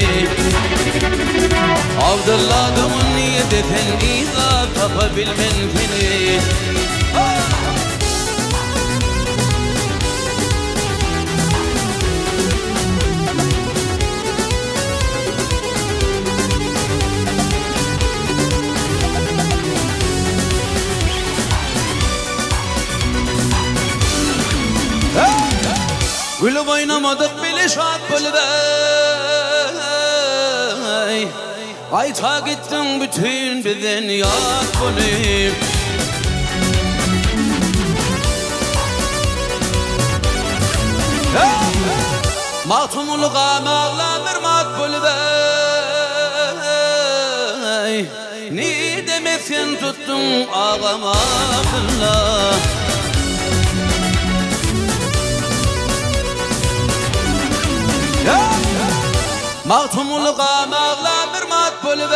Abdylla dogan nirde sen yzlap tapa bilmen seni. Gülüp oýnamadyk bile şat bolup eý Gaýta gitdiň bütin bizden ýat bolup. Magtymguly gam aglan bir mat bolup eý Nirde mesgen tutduň agam Abdylla. Magtymguly gam aglan bir mat bolup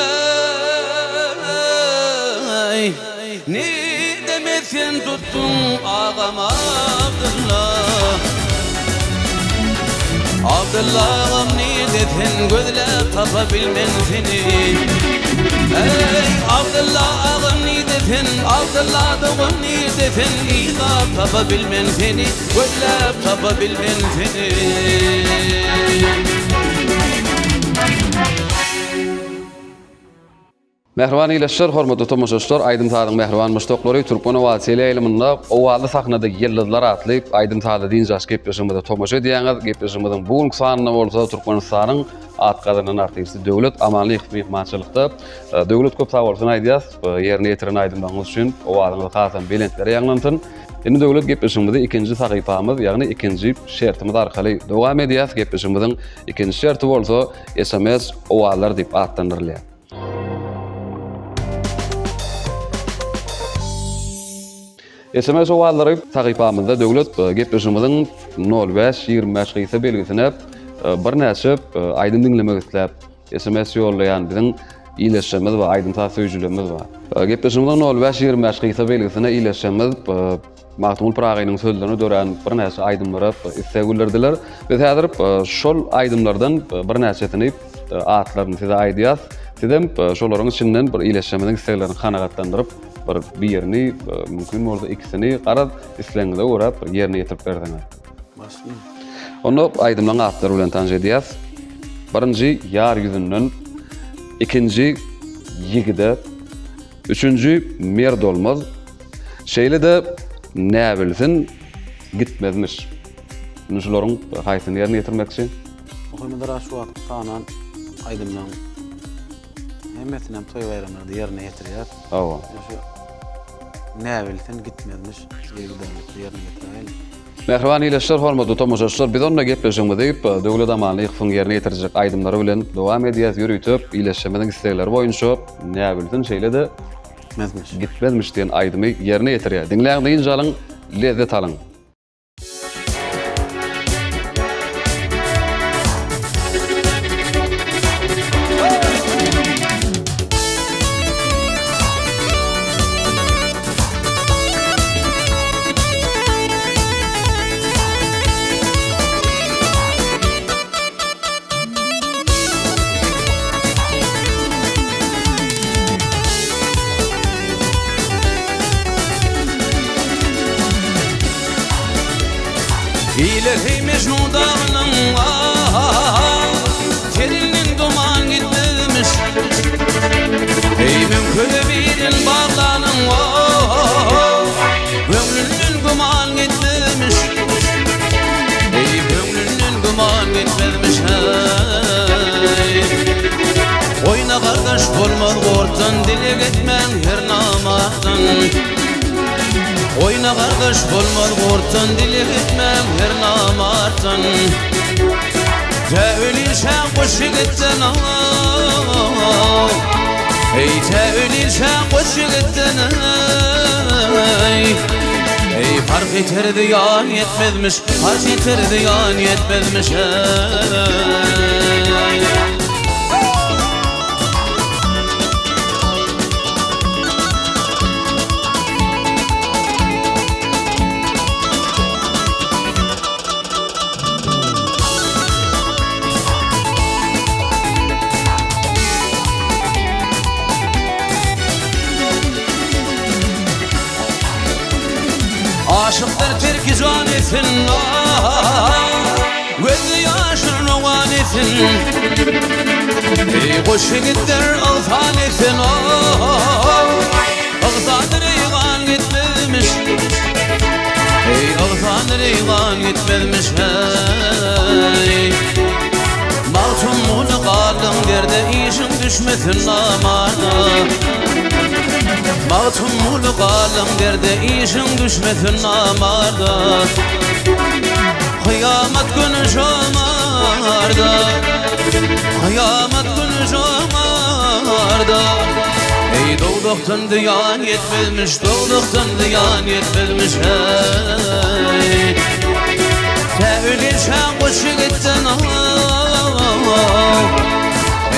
eý Nirde mesgen tutduň agam Abdylla. Abdylla agam nirde sen gözläp tapa bilmen seni. Eý Abdylla agam nirde sen Abdylla dogan nirde sen yzlap tapa bilmen seni gözläp tapa bilmen seni. Mähriban ildeşler, hormatly tomaşaçylar, aýdym-sazyň mähriban muşdaklary, Türkmen owazy teleýaýlymynda Owazly sahnada ýyldyzlar atly aýdym-sazly dynç alyş gepleşigimize tomaşa edýäňiz. Gepleşigimiziň bu günki sanynda bolsa Türkmenistanyň at gazanan artisti Döwlet Amanlyýew myhmançylykda. Döwlet köp sag bolsun aýdýas, ýerine ýetiren aýdymlaryňyz üçin owazyňyz hasam belentlere ýaňlansyn. Indi Döwlet gepleşigimizi ikinji sahypamyz, ýagny ikinji şertimiz arkaly dowam edýäs. Gepleşigimiziň ikinji şerti bolsa SMS owazlar diýip atlandyrylýar. SMS owazlary sahypamyzda Döwlet e, gepleşigimiziň 05 25 gysa belgisine e, birnäçe e, aýdym diňlemek isläp SMS ýollaýan biziň ildeşlerimiz bar, aýdym-saz söýüjilerimiz bar. Gepleşigimiziň 05 25 gysa belgisine ildeşlerimiz Magtymguly Pyragynyň sözlerine dörän birnäçe aýdymlara isleg bildirdiler. Biz häzir şol aýdymlardan birnäçesini atlaryny size aýdýas. Sizem şolaryň içinden bir ildeşlerimiziň isleglerini kanagatlandyryp, bir birini, mümkin bolsa ikisini, garaz, islegiňize görä bir ýerine ýetirip berseňiz. Başlaýyn. Onda aýdymlaryň atlary bilen tanyş edýäs. Birinji Ýar ýüzünden, ikinji Ýigide, üçünji Merd olmaz, Şeýle-de näbilsin gitmezmiş. Indi şularyň haýsyny ýerine ýetirmekçi? Muhammet Ara şu wagt sanan aýdymlaryň hemmesini hem toý-baýramlarda ýerine ýetirýär. Hawa. Şu näbilsin gitmezmiş yzygiderlikde ýerine ýetiräýeli. Mähriban ildeşler, hormatly tomaşaçylar, biz onda gepleşigimizi Döwlet Amanlyýewiň ýerine ýetirjek aýdymlary bilen dowam edýäs. Ýörite ildeşlerimiziň islegleri boýunça näbilsin şeýle-de Gitmezmiş. Gitmezmiş diýen aýdymy ýerine ýetirýär. Diňläň, dynç alyň, lezzet alyň. Ileri Mejnun dagynyň ah, Teninden duman gitmezmiş Eý müňküde birin baglanyň oh, Köňlünden güman gitmezmiş Eý köňlünden güman gitmezmiş hey. Oýna gardaş bolmaz gorkdan Dileg etmäň her namartdan Oýna gardaş bolmaz gorkdan Dileg etmäň her namartdan Tä ölünçäň guş ýigitden aw. Eý tä ölünçä goç ýigitden eý Eý parh eter zyýan ýetmezmiş Parh eter zyýan ýetmezmiş eý. Aşyklar terki jan etsin Gözli ýaşyn rowan etsin Eý goş ýigitler ygsan etsin Ygsan reýgan gitmezmiş Eý ygsan reýgan gitmezmiş Eý Magtymguly galdyň derde işiň düşmesin namarda Magtymguly galdyň derde işiň düşmesin namarda Kyýamat güni şomarda Kyýamat güni şomarda Eý dowzahdan zyýan ýetmezmiş Dowzahdan zyýan ýetmezmiş eý Tä ölünçäň goç ýigitden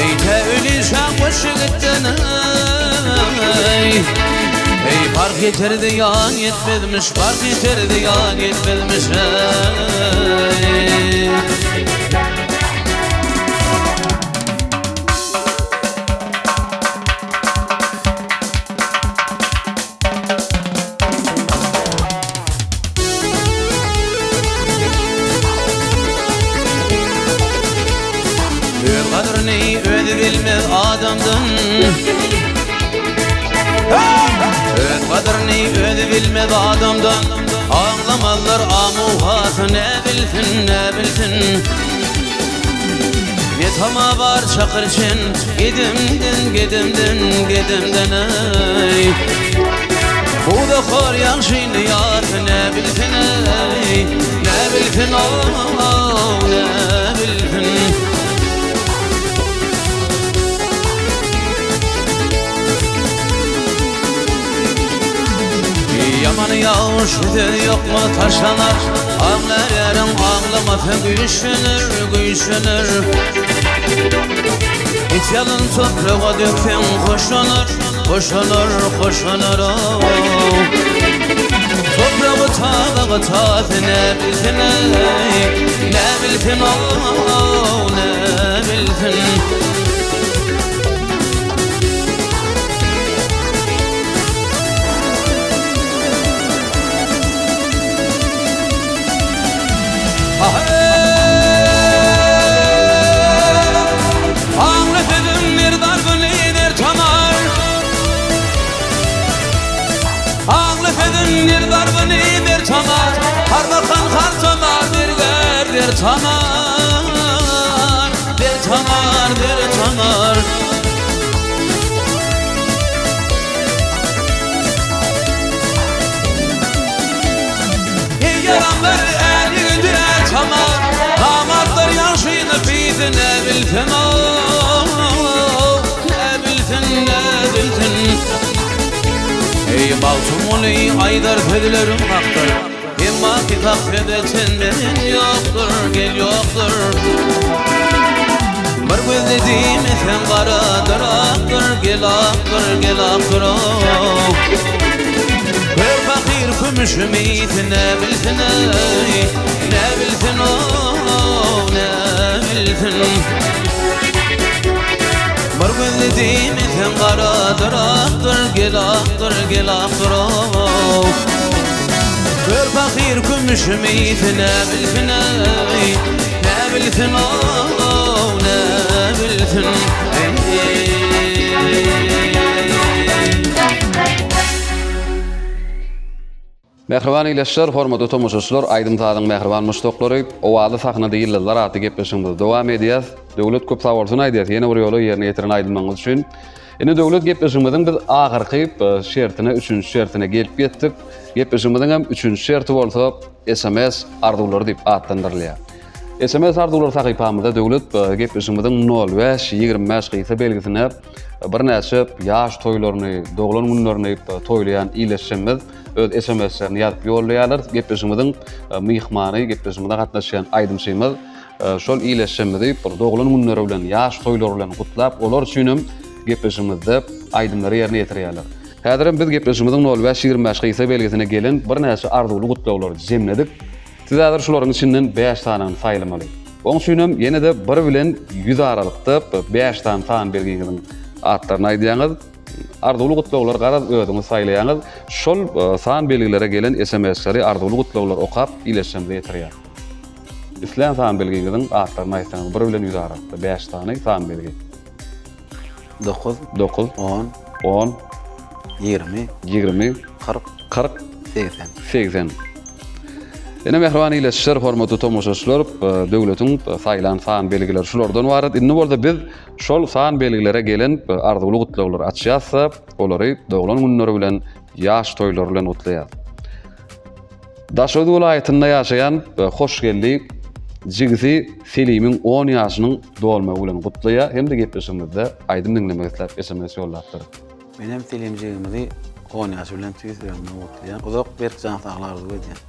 Eý tä ölünçäň goç ýigitden eý Eý parh ýeter zyýan ýetmezmiş Parh ýeter zyýan ýetmezmiş eý. Öz gadryny özi bilmez adamdan Öz gadryny özi bilmez adamdan Aňlamazlar amuhasy ne bilsin ne bilsin Ne tama bar çakyr içen Gedimden gedimden gedimden ey Bu da hor ýagşyny ýat ne bilsin ey Ne bilsin oh ne bilsin Ýaman ýagyş söz ýokma taşlanar Aňlar ýeriň aňlamasy güýçlenir, güýçlenir Hiç ýalyn topraga dökseň hoşlanar, hoşlanar, hoşlanar Topragy tabagy tasy ne bilsin eý, ne bilsin ow, ne bilsin. Aňly sözüň bir zarbyny der tamar Aňly sözüň bir zarbyny der tamar Har bakan har tamar der der tamar Der tamar der tamar Eý ýaranlar är ýigidi är tamar Namartlar ýagşyny pisi ne bilsin ow Ne bilsin ne bilsin Eý Magtymguly aýdar sözlerim hakdyr Emma kitap söze çenmeden ýokdur gel ýokdur Bir gözli diýmeseň garadyr akdyr gel akdyr gel akdyr ow Kör pahyr kümüşüm iýsin ne bilsin eý ne bilsin ow ne bilsin Bir gözli diýmeseň garadyr akdyr gel akdyr gel akdyr ow Kör pahyr kümüşüm iýsin ne bilsin eý ne bilsin ow ne bilsin eý. Mähriban ildeşler, hormatly tomaşaçylar, aýdym-sazyň mähriban muşdaklary, Owazly sahnada ýyldyzlar atly gepleşigimizi dowam edýäs. Döwlet köp sag bolsun aýdýas ýene bir ýola ýerine ýetiren aýdymlaryňyz üçin. Indi Döwlet gepleşigimiziň biz ahyrky e, şertine, üçünji şertine gelip ýetdik. Gepleşigimiziň hem üçünji şerti bolsa SMS arzuwlary diýip atlandyrylýar. SMS arzuwlar sahypamyzda Döwlet gepleşigimiziň nol bäş, 25 gysga belgisine birnäçe ýaş toýlaryny, doglan günlerini toýlaýan ildeşlerimiz öz SMS-lerini ýazyp ýollaýarlar. Gepleşigimiziň myhmany, gepleşigimize gatnaşýan aýdymçymyz şol ildeşlerimizi bir doglan günleri bilen, ýaş toýlary bilen gutlap, olar üçin hem gepleşigimizde aýdymlary ýerine ýetirýärler. Häzirem biz gepleşigimiziň nol bäş, 25 gysga belgisine gelen birnäçe arzuwly gutlaglary jemledik. Siz häzir şularyň içinden bäş sanyny saýlamaly. Oň üçinem ýene-de bir bilen ýüz aralykda bäş sany san belgiňiziň atlaryny aýdýaňyz. Arzuwly gutlaglar garaz özüňiz saýlaýaňyz. Şol san belgilere gelen SMS-leri arzuwly gutlaglar okap ildeşlerimize ýetirýär. Islän san belgiňiziň atlaryny aýtsaňyz bir bilen ýüz aralykda bäş sany san belgi. 9 9 10 10 20 20 40 40 80 80. Ine mähriban ildeşler, hormatly tomaşaçylar, döwletiň saýlan san belgileri şulardan ybarat. Indi bolsa biz şol san belgilere gelen arzuwly gutlaglary açýas-da, olary doglan günleri bilen, ýaş toýlary bilen gutlaýas. Daşoguz welaýatynda ýaşaýan Hoşgeldi jigisi Selimiň on ýaşynyň dolmagy bilen gutlaýar hem-de gepleşigimizde aýdym diňlemek isläp sms ýollapdyr. Men hem Selim jigimizi on ýaşy bilen tüýs ýüregimden gutlaýan. Uzak berk jan saglyk arzuw edýän.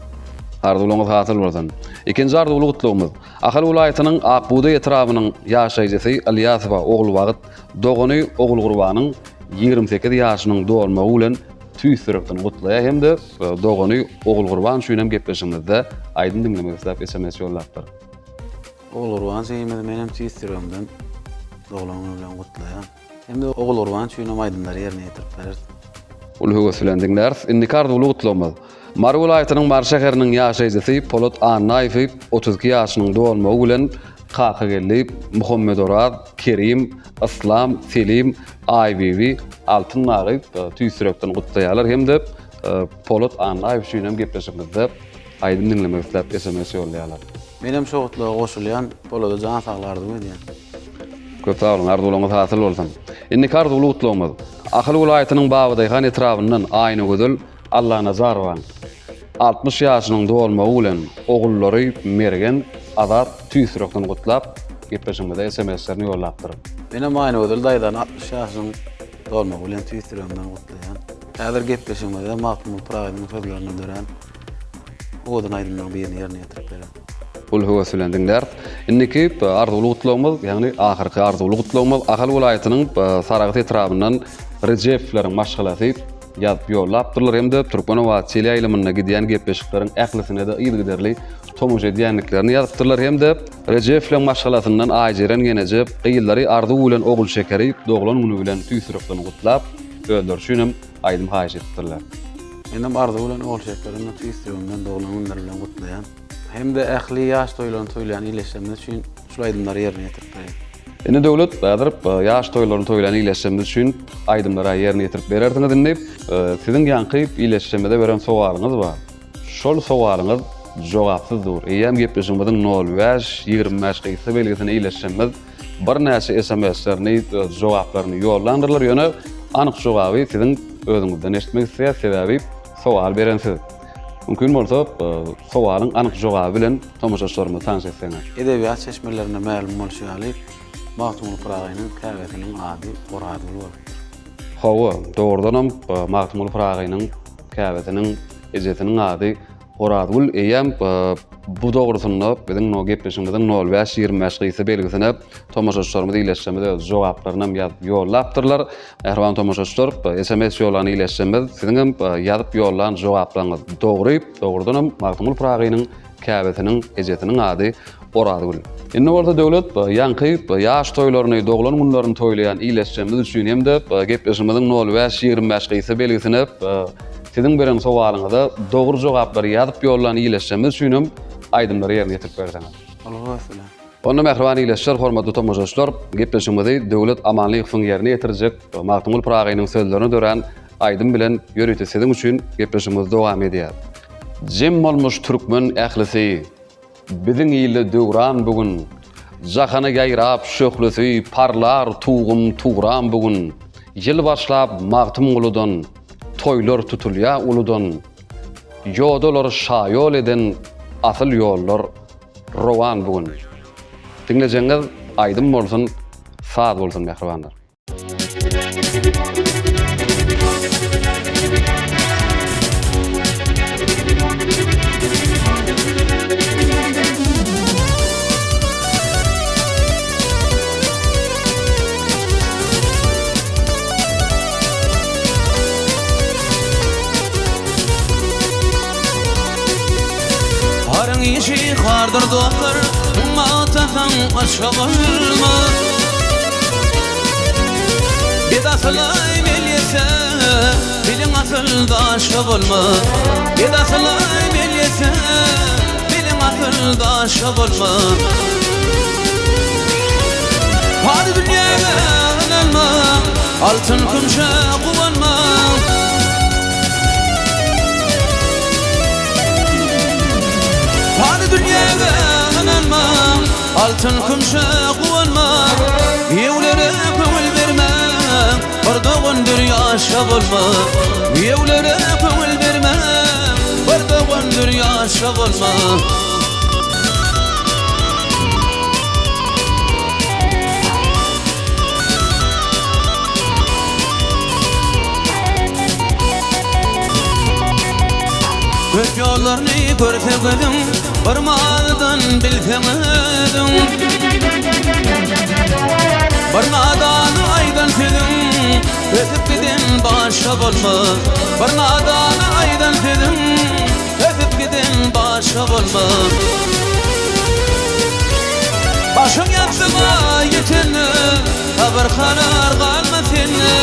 Arzuwlaryňyz hasyl bolsun. Ikinji arzuwly gutlagymyz. Ahal welaýatynyň Ak bugdaý etrabynyň ýaşaýjysy Ylýasowa Ogulbagt dogany Ogulgurbanyň 28 ýaşynyň dolmagy bilen tüýs ýürekden gutlaýar hem-de dogany Ogulgurban üçin hem gepleşigimizde aýdym diňlemek isläp sms ýollapdyr. Ogulgurban jigimizi menem tüýs ýüregimden doglan güni bilen gutlaýan. Hem-de Ogulgurban üçin hem aýdymlary ýerine ýetirip bereris. Uly höwes bilen diňläris. Indiki arzuwly gutlagymyz. Mary welaýatynyň Mary şäheriniň ýaşaýjysy Polat Annaýewi 32 ýaşynyň dolmagy bilen Kakageldi, Muhammedoraz, Kerim, Yslam, Selim, Aýbibi, Altyn dagy tüýs ýürekden gutlaýarlar hem-de Polat Annaýew üçin hem gepleşigimizde aýdym diňlemek isläp sms ýollaýarlar. Menem şo gutlaga goşulýan, Polada jan saglyk arzuw edýän. Köp sag boluň, arzuwlaryňyz hasyl bolsun. Indiki arzuwly gutlagymyz, Ahal welaýatynyň Babadaýhan etrabyndan Aýnagözel Allanazarowaň 60 ýaşynyň dolmagy bilen ogullary Mergen, Azat tüýs ýürekden gutlap, gepleşigimize SMS-lerini ýollapdyr. Menem Aýnagözel daýzany 60 ýaşynyň dolmagy bilen tüýs ýüregimden gutlaýan. Häzir gepleşigimizde Magtymguly Pyragynyň sözlerine dörän owadan aýdymlaryň birini ýerine ýetirip berer. Uly höwes bilen diňläris. Indiki arzuwly gutlagymyz, ýagny ahyrky arzuwly gutlagymyz Ahal welaýatynyň Saragt etrabyndan Rejepowlaryň maşgalasy ýazyp ýollapdyrlar hem-de Türkmenobat teleýaýlymynda gidýän gepleşikleriň ählisine-de yzygiderli tomaşa edýändiklerini ýazypdyrlar hem-de Rejepowlaryň maşgalasyndan Aýjeren geneje gyzlary Arzuw bilen Ogulşekeri doglan güni bilen tüýs ýürekden gutlap, özleri üçin hem aýdym haýyş edipdirler. Menem Arzuw bilen Ogulşekerini tüýs ýüregimden doglan günleri bilen gutlaýan. Hem-de ähli ýaş toýlaryny toýlaýan ildeşlerimiz üçin şul aýdymlary ýerine ýetirip bereýin. Indi Döwlet häzir ýaş toýlaryny toýlaýan ildeşlerimiz üçin aýdymlary ýerine ýetirip berersiňiz indi. Siziň ýaňky ildeşlerimize beren sowalyňyz bar. Şol sowalyňyz jogapsyz dur. Eýýäm gepleşigimiziň nol bäş, 25 gysga belgisine ildeşlerimiz birnäçe SMS-lerini, öz jogaplaryny ýollandyrlar, ýöne anyk jogaby siziň özüňizden eşitmek isleýäris, sebäbi sowal beren siz. Mümkin bolsa, sowalyň anyk jogaby bilen tomaşaçylarymyzy tanyş etseňiz. Edebiýat çeşmelerinde mälim bolşy ýaly, Magtymguly Pyragynyň käbesiniň ady Orazgül bolupdyr. Hawa, dogrudanam Magtymguly Pyragynyň käbesiniň ejesiniň ady Orazgül eýýäm bu dogrusynda biziň no gepleşigimiziň nol bäş 25 gysga belgisine tomaşaçylarymyz ildeşlerimiz öz jogaplaryny hem ýazyp ýollapdyrlar. Mähriban tomaşaçylar, SMS ýollan ildeşlerimiz siziň hem ýazyp ýollan jogaplaryňyz dogry. Dogrudan hem Magtymguly Pyragynyň käbesiniň ejesiniň ady Orazgül. Indi bolsa Döwlet ýaňky ýaş toýlaryny, doglan günlerini toýlaýan ildeşlerimiz üçin hem-de gepleşigimiziň nol bäş 25 gysga belgisine siziň beren sowalyňyza dogry jogaplary ýazyp ýollan ildeşlerimiz üçin hem aýdymlary ýerine ýetirip berseňiz. Uly höwes bilen. Onda mähriban ildeşler, hormatly tomaşaçylar, gepleşigimizi Döwlet Amanlyýewiň ýerine ýetirjek Magtymguly Pyragynyň sözlerine dörän aýdym bilen ýörite siziň üçin gepleşigimizi dowam edýär. Jem bolmuş türkmen ählisi, Biziň ilde döwran bu gün. Jahana ýaýrap şöhlesi, Parlar tugum tugram bu gün. Ýyl başlap Magtymguludan, Toýlar tutulýar uludan. Ýodalary şaýol eden, Asyl ýollar. rowan bu gün. Diňlejegiňiz aýdym bolsun, saz bolsun mähribanlar. Haryň işi hardyr dostlar, Magtasaň aşa bolma. Bedasylaý mel ýese, Biliň asyl daşa bolma. Bedasylaý mel ýese, Biliň asyl daşa bolma. Pany dünýäge ynanma, Altyn kümşe guwanma. Pany dünýäge ynanma, Altyn kümşe guwanma. Giýewlere köňül berme, Bir dogandyr ýaşa bolma. Giýewlere köňül berme, Bir dogandyr ýaşa bolma. Köp ýollaryny görse gözüň, Bir manydan bilseň özüň. Bir nadana aýdan sözüň, Ötüp giden başga bolmaz. Bir nadana aýdan sözüň, Ötüp giden başga bolmaz. Başyň ýassyga ýetende, Sabyr-karar galmaz sende.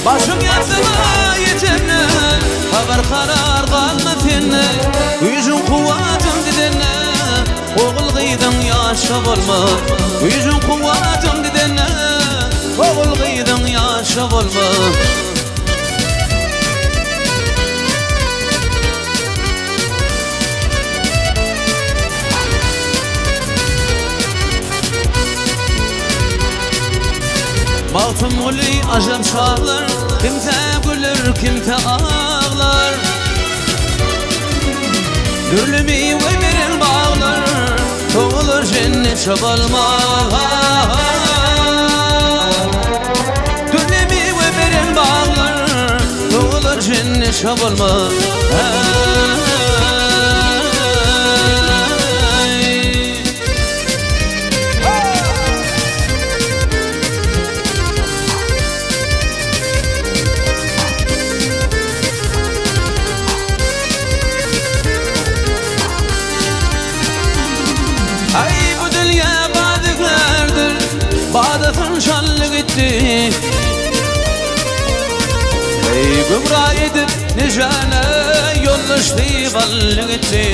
Başyň ýassyga ýetende, Sabyr-karar galmaz sende. Güýjüň, kuwwatyň gidende, Ogul-gyzyň ýaşa bolmaz. Güýjüň, kuwwatyň gidende, Ogul-gyzyň ýaşa bolmaz. Magtymguly ajap şahyr, Kimse güler, kimse aglar. Dürli miwe beren baglar, Togular jennet çobalmaz. Dürli miwe beren baglar, Togular jennet çobalmaz. Aý bu dünýä badygärdir, Badasyn şally gitdi. Eý gümra edip nijäne, Ýoldaşdy bally gitdi.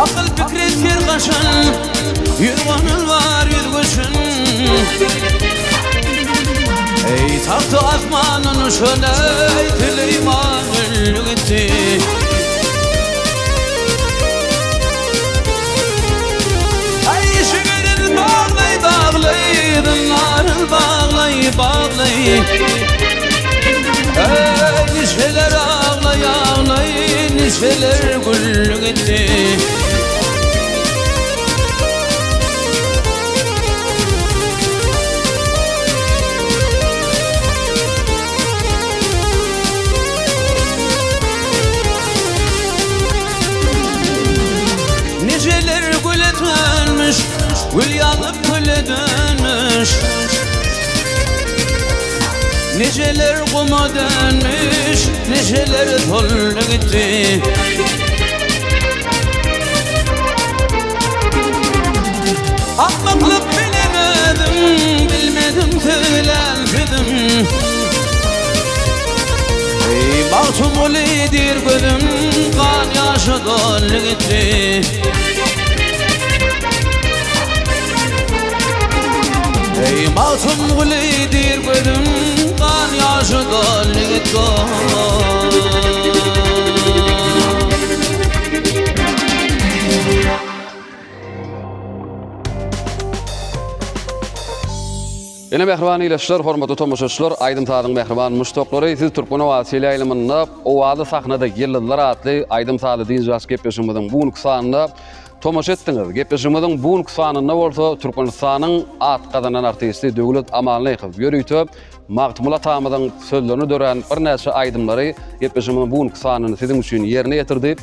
Akyl pikri ter gaşan, Ýüz gonul bar, ýüz göçün. Eý tagty asmandan uçan, Eý Süleýman öldi gitdi. Eý şigirin baglaý, baglaý, Zyndaryn baglaý, baglaý. Eý niçeler aglaý, aglaý, Niçeler güldi gitdi. Niceler güle dönmüş, gül ýanyp küle dönmüş. Niceler guma dönmüş, niceler soldy gitdi. Akmaklyk bilemedim, bilmedim söylän sözüm. Eý Magtymguly diýr gözüm, gan ýaşa doldy gitdi. Eý Magtymguly diýr gözüm, gan ýaşa doldy gitdi. Ine mähriban ildeşler, hormatly tomaşaçylar, aýdym-sazyň mähriban muşdaklary, siz Türkmen owazy teleýaýlymynda Owazly sahnada ýyldyzlar atly aýdym-sazly dynç alyş gepleşigimiziň bu günki sanynda tomaşa etdiňiz. Gepleşigimiziň bu günki sanynda bolsa Türkmenistanyň at gazanan artisti Döwlet Amanlykow ýörite Magtymguly atamyzyň sözlerine dörän birnäçe aýdymlary gepleşigimiziň bu günki sanyny siziň üçin ýerine ýetirdi.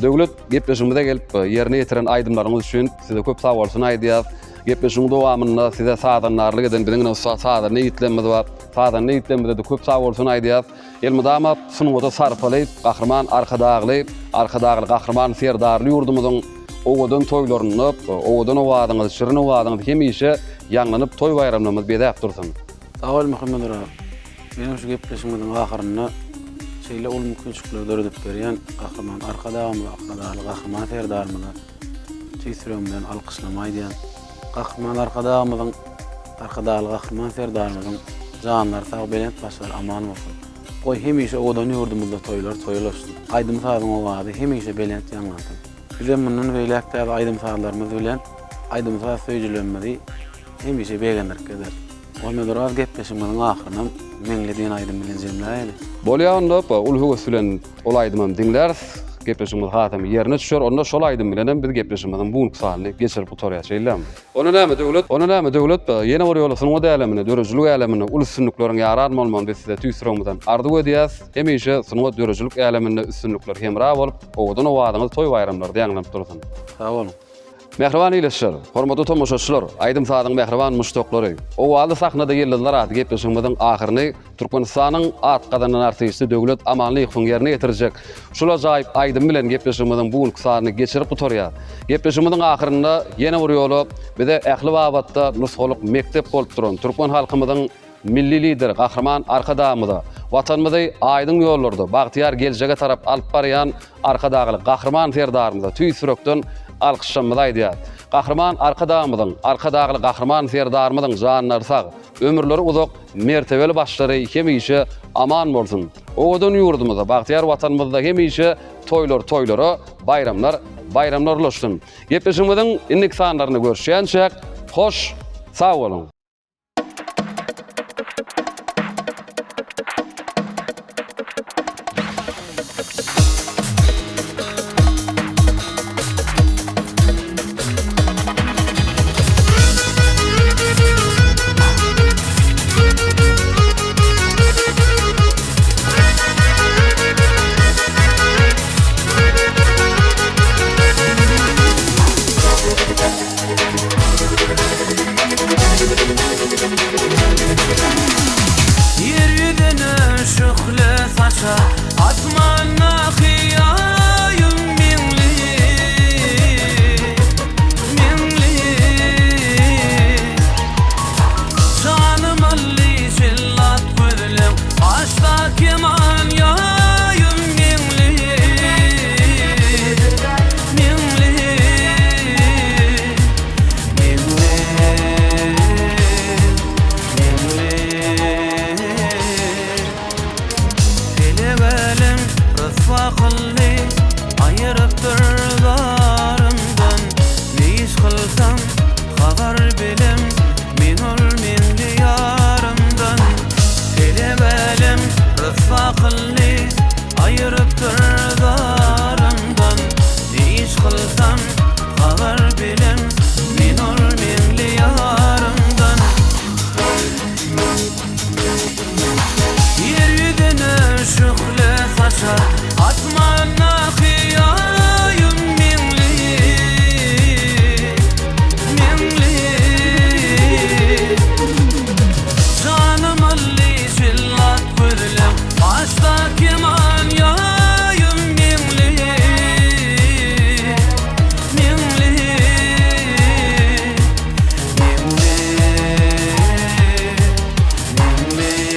Döwlet, gepleşigimize gelip ýerine ýetiren aýdymlaryňyz üçin size köp sagbolsun aýdýas. Gepleşigiň dowamynda size sazandarlyk eden biziň ine ussat sazanda ýigitlerimiz bar. Sazanda ýigitlerimize-de köp sagbolsun aýdýas. Elmydama sungata sarpaly Gahryman Arkadagly, Arkadagly Gahryman Serdarly ýurdumyzyň owadan toýlarynda owadan owazyňyz, şirin owazyňyz hemişe ýaňlanyp toý baýramlarymyzy bezäp dursun. Sag bol Muhammet Oraz. Menem şu gepleşigimiziň ahyrynda şeýle uly mümkinçilikleri döredip berýän Gahryman Arkadagymyza, Arkadagly Gahryman Serdarymyza tüýs ýüregimden alkyşlama aýdýan. Gahryman Arkadagymyzyň, Arkadagly Gahryman Serdarymyzyň janlary sag, belent başlary aman bolsun. Goý, hemişe owadan ýurdumyzda toýlar toýa ulaşsyn. Aýdym-sazyň owazy hemişe belent ýaňlansyn. Bizem mundan beýläk täze aýdym-sazlarymyz bilen aýdym-saz söýüjilerimizi hemişe begendirip gezeris. Muhammet Oraz gepleşigimiziň ahyrynam Meňli diýen aýdym bilen jemläýeli. Bolýa onda uly höwes bilen ol aýdymam diňläris. Gepleşigimiz hasam ýerine düşer. Onda şol aýdym bilenem biz gepleşigimiziň bu günki sanyny geçirip gutarýas şeýlemi? Onda näme Döwlet? Onda näme Döwlet? Ýene bir ýola sungat äleminde, döredijilik äleminde uly üstünlikleriň ýaran bolmagyny biz size tüýs ýüregimizden arzuw edýäs. Hemişe sungat döredijilik äleminde üstünlikler hemra bolup, owadan owazyňyz toý-baýramlarda ýaňlanyp dursun. Sag boluň. Mähriban ildeşler, hormatly tomaşaçylar, aýdym-sazyň mähriban muşdaklary! Owazly sahnada ýyldyzlar atly gepleşigimiziň ahyryny Türkmenistanyň at gazanan artisti Döwlet Amanlyýewiň ýerine ýetirjek şul ajaýyp aýdymy bilen gepleşigimiziň bu günki sanyny geçirip gutarýas. Gepleşigimiziň ahyrynda ýene bir ýola bize ähli babatda nusgalyk mekdep bolup duran türkmen halkymyzyň Milli Lideri Gahryman Arkadagymyza, Watanymyzy aýdyň ýollarda bagtyýar geljege tarap alyp barýan Arkadagly Gahryman Serdarymyza tüýs ýürekden alkyşlarymyzy aýdýarys. Gahryman Arkadagymyzyň, Arkadagly Gahryman Serdarymyzyň janlary sag, ömürleri uzak, mertebeli başlary hemişe aman bolsun! Owadan ýurdumyzda, bagtyýar Watanymyzda hemişe toýlar toýlara, baýramlar baýramlara ulaşsyn! Gepleşigimiziň indiki sanlarynda görüşýänçäk, hoş sag boluň! Ýer ýüzüne şöhle saçar Asmandaky Aýym meňli, meňli. Janym aldy jellat gözleň Gaşda keman ýaýym meňli, meňli. Pelek älem ryswa kyldy, aýyrypdyr zarymdan. Ne iş kylsam, habar bilem, men ol meňli ýarymdan. Pelek älem ryswa kyldy, aýyrypdyr zarymdan. Ne iş kylsam, habar bilen, men ol meňli ýarymdan. Ýer ýüzüne şöhle saçar, asmandaky Aýym meňli, meňli. Janym aldy jellat gözleň, Başda keman ýaýym meňli, meňli, meňli, meňli.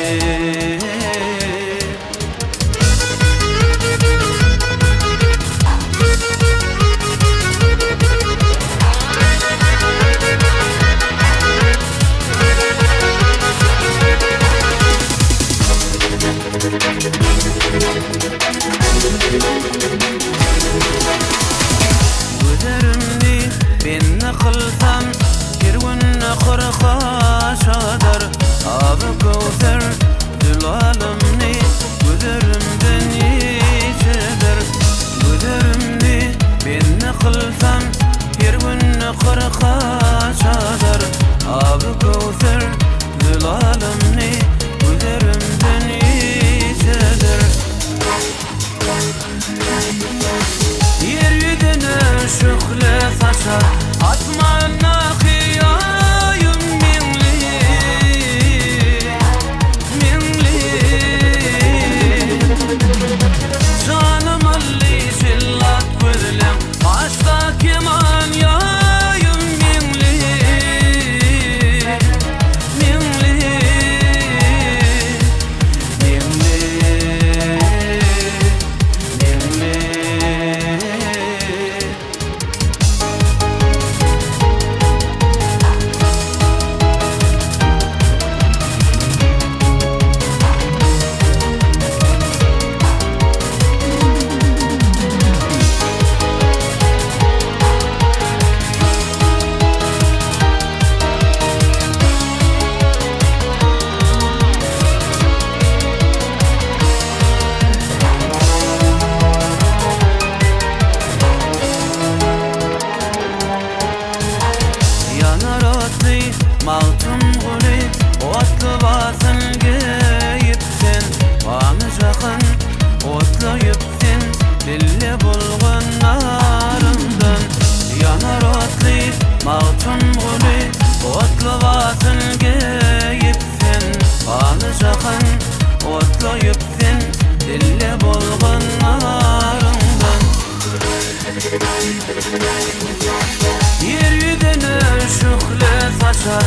Güzerimni bende kylsam, Her günde kyrka çadar. kyrka çadar. Aby köwser zülalymny güzerimden içedir. Ýer ýüzüne şöhle saçar Asmandaky Aýym meňli, meňli. Janym aldy jellat gözleň Başda keman ýaýym meňli, meňli. Meňli, meňli. Ýanar otly Magtymguly, Otly basyn geýip sen, Gamy jahan otlaýyp sen, Lille bolgan naryňdan. Ýanar otly Magtymguly, Otly basyn geýip sen, Gamy jahan otlaýyp sen, Lille bolgan naryňdan. Ýer ýüzüne şöhle saçar.